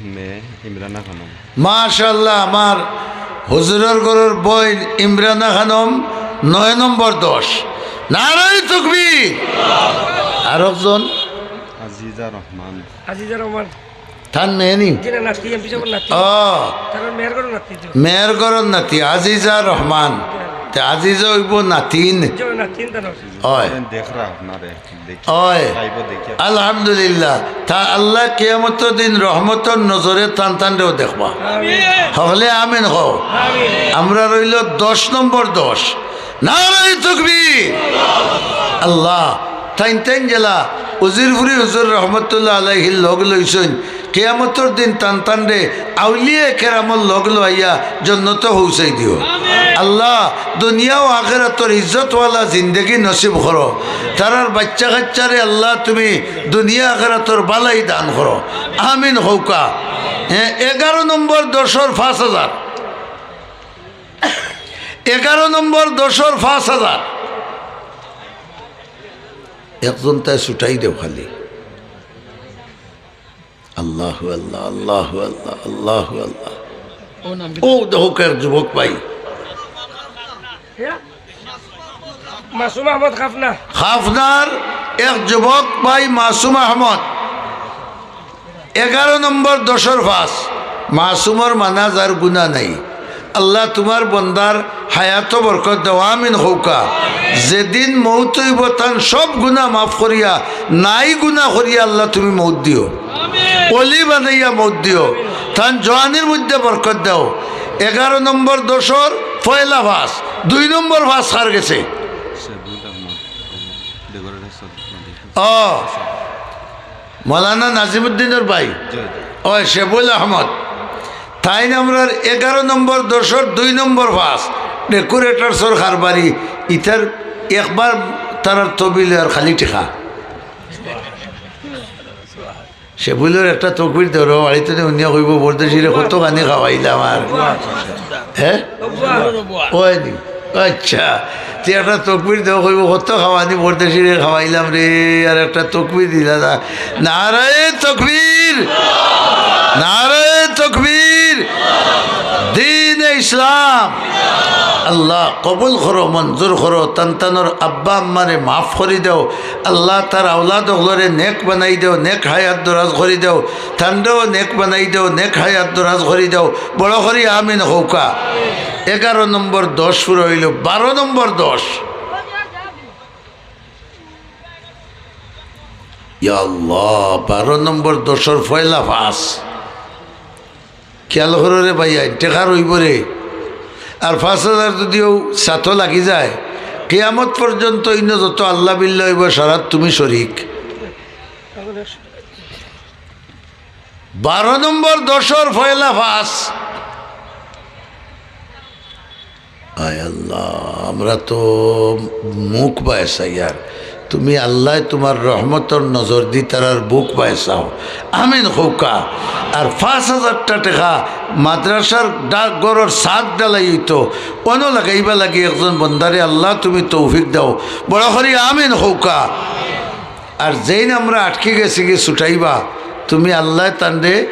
মেয়ে ইমরানা খানম। মাশাআল্লাহ, আমার হুজুরর ঘরর বইন ইমরানা খানম, নয় নম্বর দশ। নারায়ে তকবীর। আরকজন? আজিজা রহমান। আজিজা রহমান। তান মেয়ে নি? জি না, নাতি, এমপি সাহেবর নাতি। ও। তার মেয়ের ঘরর নাতি তো। মেয়ের ঘরর নাতি, আজিজা রহমান। তে আজিজা অইবো নাতিন। জি, নাতিন তার। অয়। দেখরা আপনারে, দেখি। অয়। আলহামদুলিল্লাহ। তা আল্লায় কিয়ামতর দিন রহমতর নজরে তান তানরেও দেখবা। আমিন। হকলে আমিন কও। আমিন। আমরা রইল দশ নম্বর দশ। নারায়ে তাকবীর। আল্লাহ, তাইন তাইন যেলা উজিরপুরি হুজুর রহমতুল্লাহ আলাইহির লগ লইছইন, কিয়ামতর দিন তান তানরে আউলিয়া কেরামর লগ লইয়া জন্নতো পৌঁছাই দিও। আল্লাহ, দুনিয়া ও আখেরাতর ইজ্জতওয়ালা জিন্দেগি নসিব করো। তারার বাইচ্চা কাইচ্চারে আল্লাহ তুমি দুনিয়া আখেরাতর বালাই দান করো। আমিন কউক্কা। হ্যাঁ, এগারো নম্বর দশর পাঁচ হাজার। এগারো নম্বর দশর পাঁচ হাজার। একজন তাই ছুটাই দেও খালি। আল্লাহু আল্লাহ, আল্লাহু আল্লাহ, আল্লাহু আল্লাহ। ও দেখো এক যুবক ভাই। মাসুম আহমদ খাফনা। খাফনার এক যুবক ভাই মাসুম আহমদ। এগারো নম্বর দশর পাঁচ। মাসুমর মানা যার গুনা নাই। আল্লাহ তুমার বন্দার হায়াতো বরকত দেও, আমিন কউক্কা। যেদিন মউত অইবো তান সব গুনা মাফ করিয়া, নাই গুনা করিয়া আল্লাহ তুমি মউত দিও। অলি বানাইয়া মউত দিও। তান জওয়ানির মধ্যে বরকত দেও। এগারো নম্বর দশর পয়লা পাঁচ, দুই নম্বর পাঁচ কার গেছে? ও, মৌলানা নাজিমুদ্দিনর ভাই। জি, জি। ওই শেবুল আহমদ। তাইন আমরার এগারো নম্বর দশর দুই নম্বর পাঁচ। ডেকোরেটরসর কারবারি, ইতার একবার তারার তবিল আর খালি টেকা। শেবুলর একটা তকবির দেও রে, বাড়িত হুনিয়া কইবো, "পরদেশিরে কত খানি খাওয়াইলাম আর।" হ্যাঁ? অয় নি? আচ্ছা, তে একটা তকবির দেও, কইবো, "কত খাওয়ানি পরদেশিরে খাওয়াইলাম রে।" আর একটা তকবির দিলা না। নারায়ে তকবীর, নারায়ে তকবীর, দ্বীনে ইসলাম। আল্লাহ কবুল করো, মঞ্জুর করো, তান তানর আব্বা আম্মারে মাফ করি দেও। আল্লাহ তার আওলাদ অকলরে নেক বানাই দেও, নেক হায়াত দরাজ করি দেও, তানরেও নেক বানাই দেও, নেক হায়াত দরাজ করি দেও। বড় করি আমিন কউক্কা। এগারো নম্বর দশ পুরা অইলো, বারো নম্বর দশ। ইয়া আল্লাহ, বারো নম্বর দশর পয়লা পাঁচ। খেয়াল করো রে ভাইয়া, টেকা রইবো রে। আর পাঁচ হাজার যুদিও সাথো লাগি যায়, কিয়ামত পর্যন্ত ইনো যত আল্লাহ বিল্লাহ অইবো, সারাত তুমি শরিক। বারো নম্বর দশর পয়লা পাঁচ। আয় আল্লাহ, আমরা তো মুখ বায় চাইয়ার, তুমি আল্লায় তুমার রহমতর নজর দি তারার বুক বায় চাও। আমিন কউক্কা। আর পাঁচ হাজারটা টেকা মাদ্রাসার ডাকঘরর ছাদ ঢালাই অইতো, অনো লাগাইবার লাগি একজন বন্দারে আল্লাহ তুমি তৌফিক দেও। বড় করি আমিন কউক্কা। আর যেইন আমরা আটকি গেছি গি ছুটাইবা, তুমি আল্লায় তানরে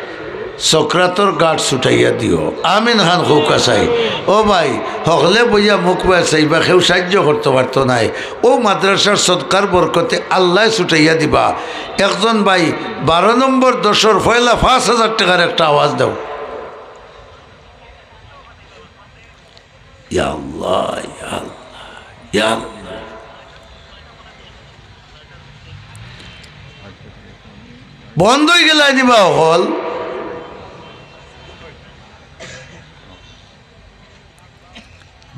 সকরাতর ঘাট ছুটাইয়া দিও। আমিন খান কউক্কা চাই। ও ভাই, হকলে বইয়া মুখ বায় চাইবা, কেউ সাইয্য করতো পারতো নায়। অউ মাদ্রাসার সদকার বরকতে আল্লায় ছুটাইয়া দিবা। একজন ভাই, বারো নম্বর দশর পয়লা পাঁচ হাজার টেকার একটা আওয়াজ দেও। ইয়া আল্লাহ, ইয়া আল্লাহ, ইয়া আল্লাহ। বন্ধ অইগেলায় নি বা অকল?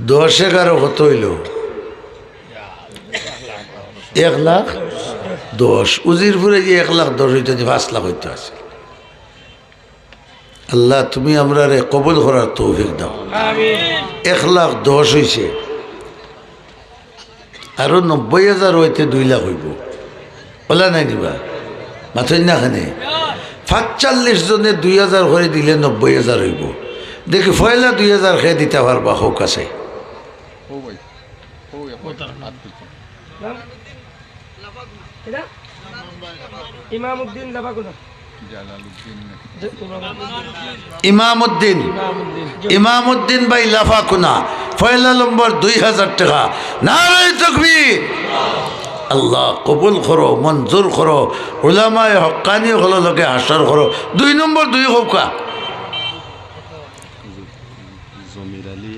দশ এগারো কত অইলো? এক লাখ দশ। উজিরপুরে যে এক লাখ দশ অইতো নি, পাঁচ লাখ অইতো আছে। আল্লাহ, তুমি আমরারে কবুল করার তৌফিক দেও। আমিন। এক লাখ দশ অইছে, আরো নব্বই হাজার অইতে দুই লাখ অইবো। অলা নায় নি বা? মাতইন না কেনে? পাঁচচল্লিশ জনে দুই হাজার করি দিলে নব্বই হাজার অইবো। দেখি পয়লা দুই হাজার কে দিতা পারবা, কউক্কা চাই। ইমামউদ্দিন লাফাকুনা। ইমামউদ্দিন, ইমামউদ্দিন ভাই লাফাকুনা, পয়লা নম্বর দুই হাজার টেকা। নারায়ে তাকবীর। আল্লাহ কবুল করো, মঞ্জুর করো, উলামায়ে হক্কানি অকলর লগে হাশর করো। দুই নম্বর দুই কউক্কা। জমির আলী,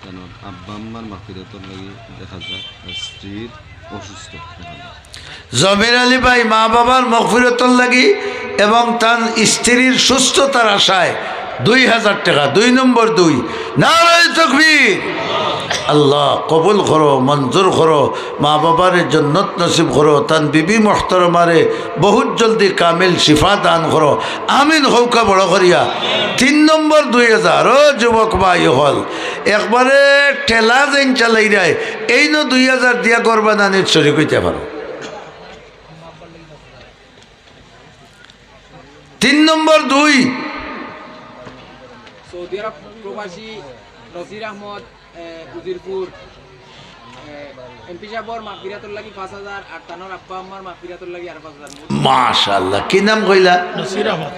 তান আব্বা আম্মার মাগফিরাতর লাগি এক হাজার, আর স্ত্রীর অসুস্থ এক হাজার। জমির আলী ভাই মা বাবার মাগফিরাতর লাগি এবং তান স্ত্রীর সুস্থতার আশায় দুই হাজার টেকা, দুই নম্বর দুই। নারায়ে তাকবীর। আল্লাহ কবুল করো, মঞ্জুর করো, মা বাবারে জন্নত নসিব করো, তান বিবি মোহতরমারে বহুত জলদি কামিল শিফা দান করো। আমিন কউক্কা বড় করিয়া। তিন নম্বর দুই হাজার, ও যুবক ভাই অকল, একবারে ঠেলা যেইন চালাইরায়, এইনও দুই হাজার দিয়া ঘর বানানিত শরিক অইতা পারো। তিন নম্বর দুই। সৌদি আরব প্রবাসী নজির আহমদ, এ, উজিরপুর, এ, এমপি সাহেবর মাগফিরাতর লাগি পাঁচ হাজার, আর তানর আব্বা আম্মার মাগফিরাতর লাগি আরো পাঁচ হাজার। মাশাআল্লাহ, কি নাম কইলা? নসির আহমদ।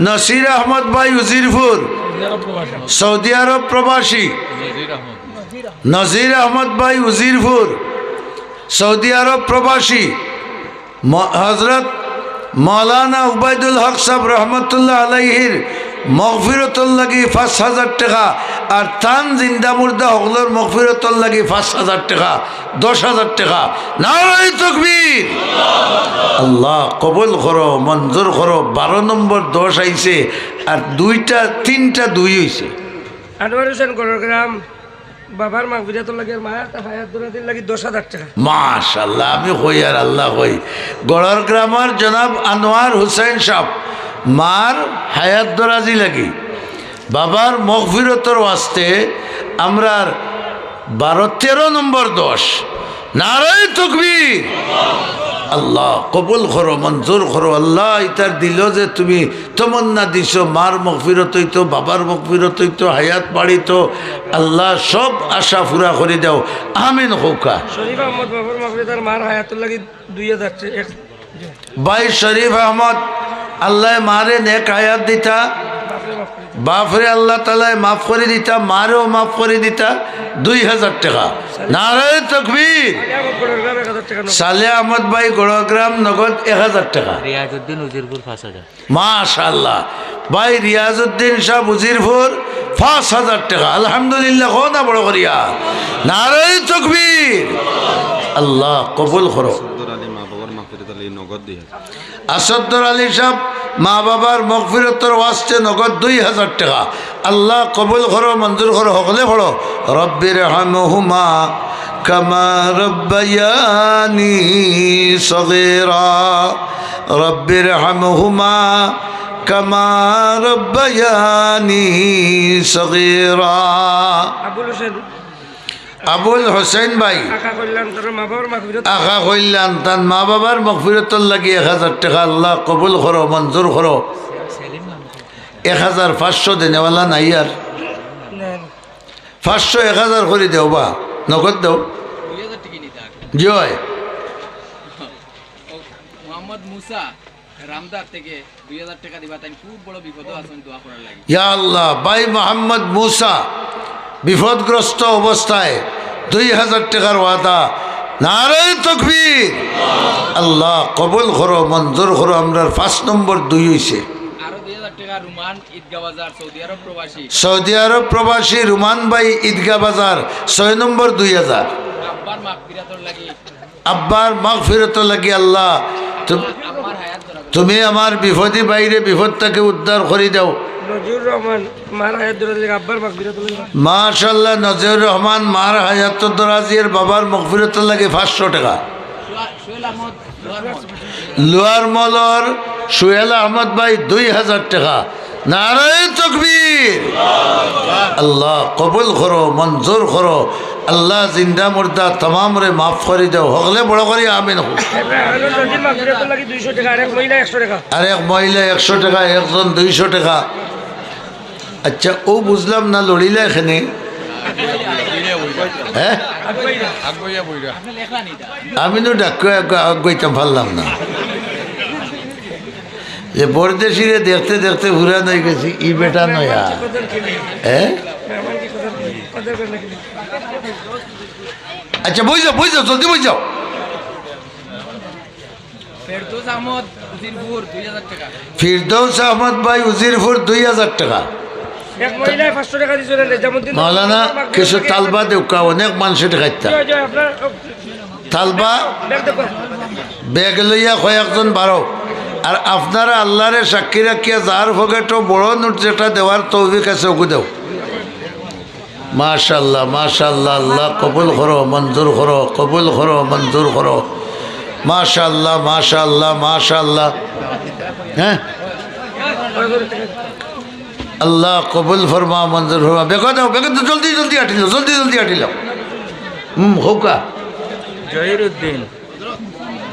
নসির আহমদ ভাই উজিরপুর, সৌদি আরব প্রবাসী। সৌদি আরব প্রবাসী। নজির আহমদ। নজির আহমদ ভাই উজিরপুর, সৌদি আরব প্রবাসী। ম-, হযরত মাওলানা উবাইদুল হক সাহেব রহমতুল্লাহ আলাইহির মাগফিরাতর লাগি পাঁচ হাজার টেকা, আর তান জিন্দা মুর্দা হকলর মাগফিরাতর লাগি পাঁচ হাজার টেকা, দশ হাজার টেকা। নারায়ে তাকবীর। আল্লাহ কবুল করো, মঞ্জুর করো। বারো নম্বর দশ আইছে, আর দুইটা, তিনটা দুই অইছে। আনোয়ার হোসেন গড়গ্রাম, বাবার মাগফিরাতর লাগি আর মার হায়াত দরাজির লাগি দশ হাজার টেকা। মাশাআল্লাহ, আমি কই আর আল্লাহ কই। গড়গ্রামর জনাব আনোয়ার হোসেন সাহেব, মার হায়াত দরাজি লাগি, বাবার মাগফিরাতর ওয়াস্তে আমরার বারো, তেরো নম্বর দশ। নারায়ে তাকবীর। আল্লাহ কবুল করো, মঞ্জুর করো। আল্লাহ, ইতার দিলো যে তুমি তমন্না দিছো, মার মাগফিরাত অইতো, বাবার মাগফিরাত অইতো, হায়াত বাড়িতো। আল্লাহ, সব আশা পুরা করি দেও। আমিন কউক্কা। শরীফ আহমদ, বাবার মাগফিরাত আর মার হায়াতর লাগি দুই হাজার টেকা। ভাই শরীফ আহমদ, আল্লায় মারে নেক হায়াত দিতা, বাপরে আল্লাহ তাআলায় মাফ করি দিতা, মারেও মাফ করি দিতা, দুই হাজার টেকা। নারায়ে তাকবীর। সালে আহমদ ভাই গড়গ্রাম নগদ এক হাজার টেকা। রিয়াজউদ্দিন উজিরপুর পাঁচ হাজার। মাশাআল্লাহ। ভাই রিয়াজউদ্দিন সাহেব উজিরপুর পাঁচ হাজার টেকা। আলহামদুলিল্লাহ, কও না বড় করিয়া। নারায়ে তাকবীর। আল্লাহ কবুল করো। আসাদুর আলী মা বাবার মাগফিরাতর লাগি নগদ দুই হাজার। আসাদুর আলী সাহেব মা বাবার মাগফিরাতর ওয়াস্তে নগদ দুই হাজার টেকা। আল্লাহ কবুল করো, মঞ্জুর করো, হকলে পড়ো। রব্বির হামহুমা কামা রব্বায়ানি সগীরা। রব্বির হামহুমা কামা রব্বায়ানি সগীরা। আবুল হোসেন। আবুল হোসেন ভাই। আখা কল্যাণ, তার মা বাবার মাগফিরাত। আখা কল্যাণ, তার মা বাবার মাগফিরাতর লাগি এক হাজার টেকা। আল্লাহ কবুল করো, মঞ্জুর করো। এক হাজার পাঁচশো দেনেওয়ালা নাই আর? না। পাঁচশো, এক হাজার করি দেও বা, নগদ দেও। জি অয়। মোহাম্মদ মুসা রামদার থেকে দুই হাজার টেকা দিবা, তাইন খুব বড় বিপদো আছইন, দোয়া করার লাগি। ইয়া আল্লাহ, ভাই মোহাম্মদ মুসা বিপদগ্রস্ত অবস্থায় দুই হাজার টেকার ওয়াদা। নারায়ে তাকবীর। আল্লাহ কবুল করো, মঞ্জুর করো। আমরার পাঁচ নম্বর দুই অইছে। আরো দুই হাজার টেকা রুমান ঈদগাহ বাজার, সৌদি আরব প্রবাসী। সৌদি আরব প্রবাসী রুমান ভাই ঈদগাহ বাজার, ছয় নম্বর দুই হাজার। আব্বার মাগফিরাতর লাগি। আব্বার মাগফিরাতর লাগি আল্লাহ, তু-, তুমি আমার বিপদী ভাইরে বিপদ থাকি উদ্ধার করি দাও। নজিউর রহমান, মার হায়াত দরাজ লাগি আব্বার মাগফিরাতর লাগি। মাশাআল্লাহ, নজিউর রহমান, মার হায়াত দরাজির, বাবার মাগফিরাতর লাগি পাঁচশো টেকা। সোহেল আহমদ, লোয়ার মলর সোহেল আহমদ ভাই দুই হাজার টেকা। নারায়ে তাকবীর। আল্লাহ কবুল করো, মঞ্জুর করো। আল্লাহ জিন্দা মুর্দা তামামরে মাফ করি দেও। হকলে বড় করি আমিন কও। আরো নজির মাগফিরাতর লাগি দুইশো টেকা, আরেক মহিলা একশো টেকা। আরেক মহিলা একশো টেকা, একজন দুইশো টেকা। আচ্ছা, ও বুঝলাম না, লড়িলা এখানে। হ্যাঁ? আমি তো ডাক আগুয়াইতাম পারলাম না। যে বরদেশিরে দেখতে দেখতে পুরান অই গেছি, ই বেটা নয়া। হ্যাঁ? আচ্ছা, বই যাও, বই যাও, জলদি বই যাও। ফেরদৌস আহমদ উজিরপুর দুই হাজার টাকা। ফিরদৌস আহমদ ভাই উজিরপুর দুই হাজার টাকা। এক মহিলায় পাঁচশো টাকা দিয়েছিলেন, নিজামুদ্দিন মাওলানা, কিছু তালবা দেউক্কা, অনেক মানুষে ঠেকাইতা। জয়, জয়, আপনার তালবা ব্যাগ দেখো। ব্যাগ লইয়া কয়েকজন বারো। আর আপনারা আল্লাহরে সাক্ষী রাখিয়া যার পকেটো বড় নোট যেটা দেওয়ার তৌফিক আছে, ওগু দেও। মাশাআল্লাহ, মাশাআল্লাহ, আল্লাহ কবুল করো, মঞ্জুর করো, কবুল করো, মঞ্জুর করো। মাশাআল্লাহ, মাশাআল্লাহ, মাশাআল্লাহ। হ্যাঁ, আল্লাহ কবুল ফরমা, মঞ্জুর ফরমা। বেগো দাও, বেগো দাও, জলদি জলদি আটিল, জলদি জলদি আটিল। হুম, হউকা। জহিরুদ্দিন,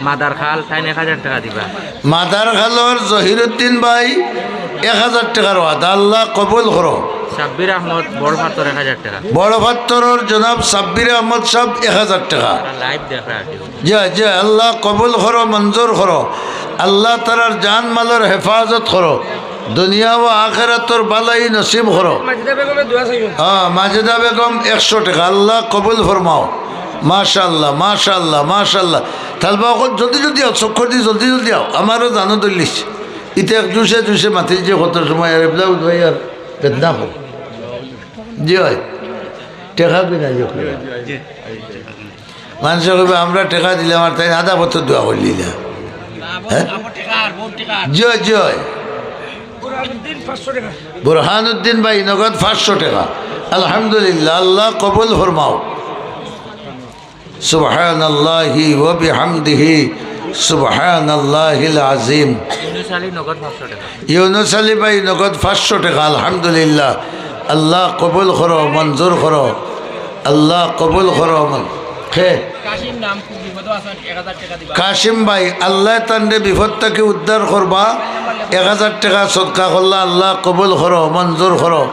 মাদার খাল, তাইন এক হাজার টাকা দিবা। মাদার খালর জহিরুদ্দিন ভাই এক হাজার টাকার ওয়াদা, আল্লাহ কবুল করো। সাব্বির আহমদ, বড় পাত্তর, এক হাজার টাকা। বড় পাত্তরর জনাব সাব্বির আহমদ সাহেব এক হাজার টাকা। লাইভ দেখরা আর কি। জি, জি, আল্লাহ কবুল করো, মঞ্জুর করো। আল্লাহ তারার জান মালর হেফাজত করো। দুনিয়া ও আখেরাতর বালাই নসিব করো। মাজিদা বেগমে দোয়া চাইবেন। হ্যাঁ, মাজিদা বেগম একশো টাকা, আল্লাহ কবুল ফরমাও। মাশাআল্লাহ, মাশাআল্লাহ, মাশাআল্লাহ। তালবা অকল জলদি জলদি আও, চক্কর দি জলদি জলদি আও। আমারও জানো দলিস। ইতে এক জুশে জুশে মাতির যে কত সময় আর এবলা উঠবাই আর বেদনা করো। জি অয়। টেকা কিনা যে মানুষে কইবা, "আমরা টেকা দিলাম আর তাইন আধা পথর দোয়া করলিলা।" হ্যাঁ? জি অয়, জি অয়। বুরহানুদ্দিন ভাই নগদ পাঁচশো টাকা। আলহামদুলিল্লাহ, আল্লাহ কবুল ফরমাও। সুবহানাল্লাহি ওয়া বিহামদিহি, সুবহানাল্লাহিল আযীম। ইউনুস আলী নগদ পাঁচশো টাকা। ইউনুস আলী ভাই নগদ পাঁচশো টাকা, আলহামদুলিল্লাহ। আল্লাহ কবুল করো, মঞ্জুর করো। আল্লাহ কবুল করো। মন-, খে? কাশিম নাম খুব বিপদ আছেন, এক হাজার টাকা দিবা। কাশিম ভাই, আল্লাহ তানরে বিপদ থাকি উদ্ধার করবা। এক হাজার টাকা সদকা করলা, আল্লাহ কবুল করো, মঞ্জুর করো।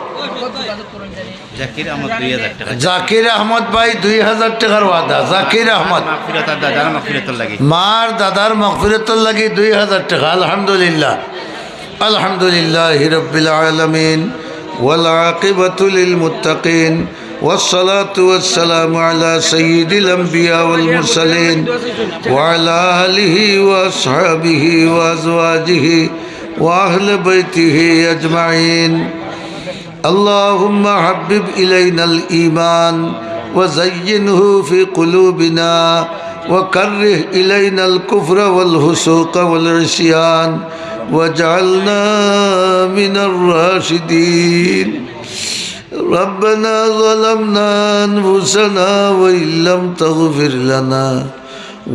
জাকির আহমদ দুই হাজার টাকা। জাকির আহমদ ভাই দুই হাজার টাকার ওয়াদা। জাকির আহমদ। মাগফিরাত আর দাদার মাগফিরাতর লাগি। মার দাদার মাগফিরাতর লাগি দুই হাজার টাকা। আলহামদুলিল্লাহ। الحمد لله رب العالمين، والعاقبة للمتقين، والصلاة والسلام على سيد الأنبياء والمرسلين، وعلى آله وأصحابه وأزواجه وأهل بيته أجمعين. اللهم حبب إلينا الإيمان وزينه في قلوبنا وكره إلينا الكفر والفسوق والعصيان واجعلنا من الراشدين. ربنا ظلمنا أنفسنا وإن لم تغفر لنا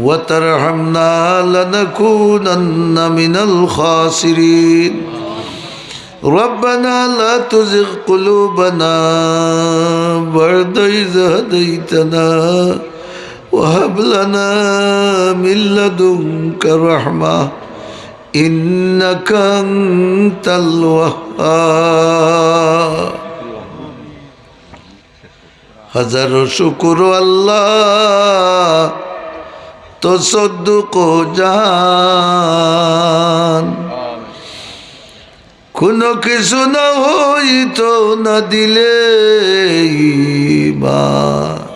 وترحمنا لنكونن من الخاسرين. ربنا لا تزغ قلوبنا بعد إذ هديتنا وهب لنا من لدنك رحمة إنك أنت الوهاب. হাজারো শুকুর আল্লাহ, تصدق জান। কোনো কিছু না হইতো না দিলে ইমান।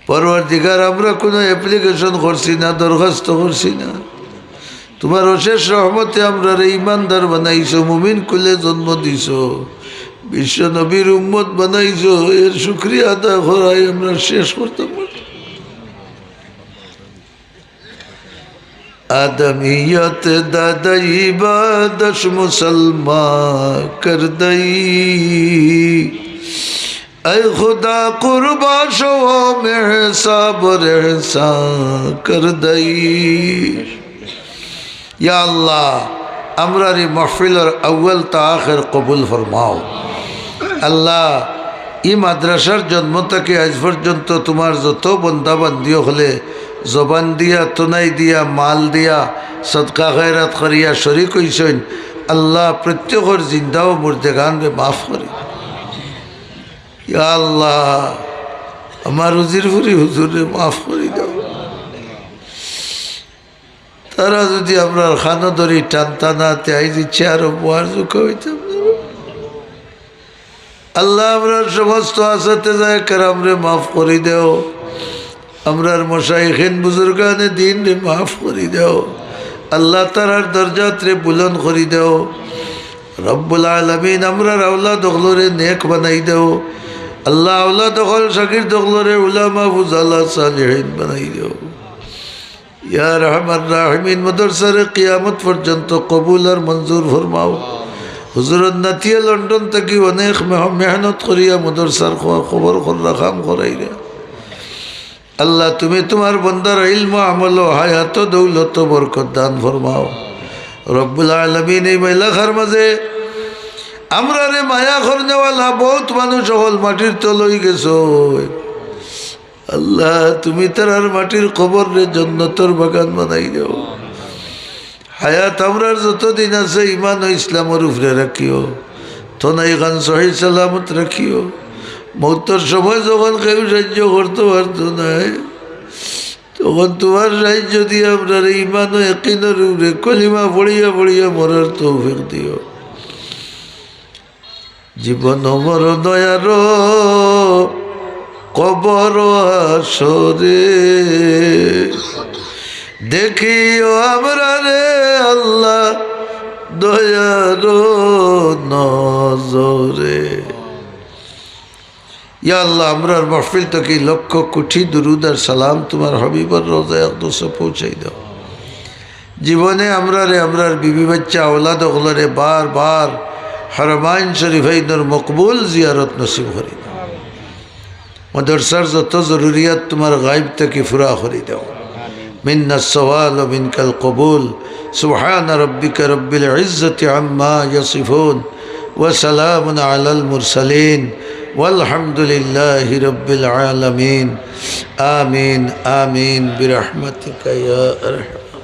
পরওয়ারদিগার, আমরা কোনো application করছি না, দরখাস্ত করছি না। তোমার অশেষ রহমতে আমরারে ইমানদার বানাইছো, মুমিন কুলে জন্ম দিছো, বিশ্ব নবীর উম্মত বানাইছো, এর শুকরিয়া আদায় করাই আমরা শেষ করতাম পারি। آدمیت دادئی با دش مسلمان کردئی۔ اے خدا قربان شوم احساب احسان کردئی۔ ইয়া আল্লাহ, আমরার এই মাহফিলর আউয়াল তা আখের কবুল ফরমাও। আল্লাহ, ই মাদ্রাসার জন্ম থাকি আইজ পর্যন্ত তোমার যত বন্দা বান্দি অকলে জবান দিয়া, তুনাই দিয়া, মাল দিয়া, সদকা খয়রাত করিয়া শরিক অইছইন, আল্লাহ, প্রত্যেকর জিন্দা ও মুর্দেগানরে মাফ করি। ইয়া আল্লাহ, আমার উজিরপুরি হুজুররে মাফ করি দাও। তারা যদি আমরার খানো ধরি টানতা না, তে আইজ ইচ্ছে আরো বুয়ার জুকা অইতাম না। আল্লাহ, আমরার সমস্ত আসাতেজায়ে কেরামরে মাফ করি দেও। আমরার মশায়েখিন বুজুর্গানে দিনরে মাফ করি দেও। আল্লাহ, তারার দরজাতরে বুলন্দ করি দেও। রব্বুল আলামিন, আমরার আওলাদ অকলরে নেক বানাই দেও। আল্লাহ, আওলাদ অকল, শাগির্দ অকলরে উলামা, ফুজালা, সালিহিন বানাই দেও। ইয়া আরহামার রাহিমিন, মাদ্রাসারে কিয়ামত পর্যন্ত কবুল আর মঞ্জুর ফরমাও। হুজুরর নাতিয়ে লন্ডন থাকি অনেক মেহ-, মেহনত করিয়া মাদ্রাসার খ-, খবর খর রাখাম করাইরা। আল্লাহ, তুমি তুমার বন্দার ইলম, আমল ও হায়াত, দৌলত, বরকত দান ফরমাও। রব্বুল আলামিন, এই এলাকার মাঝে আমরারে মায়া করনেওয়ালা বহুত মানুষ অকল মাটির তল অই গেছে। আল্লাহ, তুমি তারার মাটির কবররে জন্নতর বাগান বানাই দেও। হায়াত আমরার যতদিন আছে, ইমান ও ইসলামর উপরে রাখিও, তনাই খান সহি সালামত রাখিও। মৌতর সময় যখন কেউ সাহায্য করতে পারতো নায়, তখন তুমার সাহায্য দিয়া আমরারে ইমান ও ইয়াকিনর উপরে কলিমা পড়িয়া পড়িয়া মরার তৌফিক দিও। জীবন মরণ আর কবর হাসরে দেখিও আমরারে আল্লাহ দয়ার নজরে। ইয়া আল্লাহ, আমরার মাহফিল থাকি লক্ষ কোটি দুরুদ আর সালাম তুমার হাবিবর রওজা আকদসে পৌঁছাই দেও। জীবনে আমরারে, আমরার বিবি বাচ্চা আওলাদ অকলরে বার বার হারামাইন শরীফাইনর মকবুল জিয়ারত নসিব করি দেও। মাদ্রাসার যত জরুরিয়াত তুমার গাইব থাকি পুরা করি দেও। মিন্নাস সওয়াল ও মিনকাল কবুল। সুবহান রাব্বিকা রাব্বিল ইজ্জতি আম্মা ইয়াসিফুন। ওয়া সালামুন আলাল মুরসালিন। ওয়ালহামদুলিল্লাহি রাব্বিল আলামিন। আমিন, আমিন, বিরহমাতিকা ইয়া আরহাম।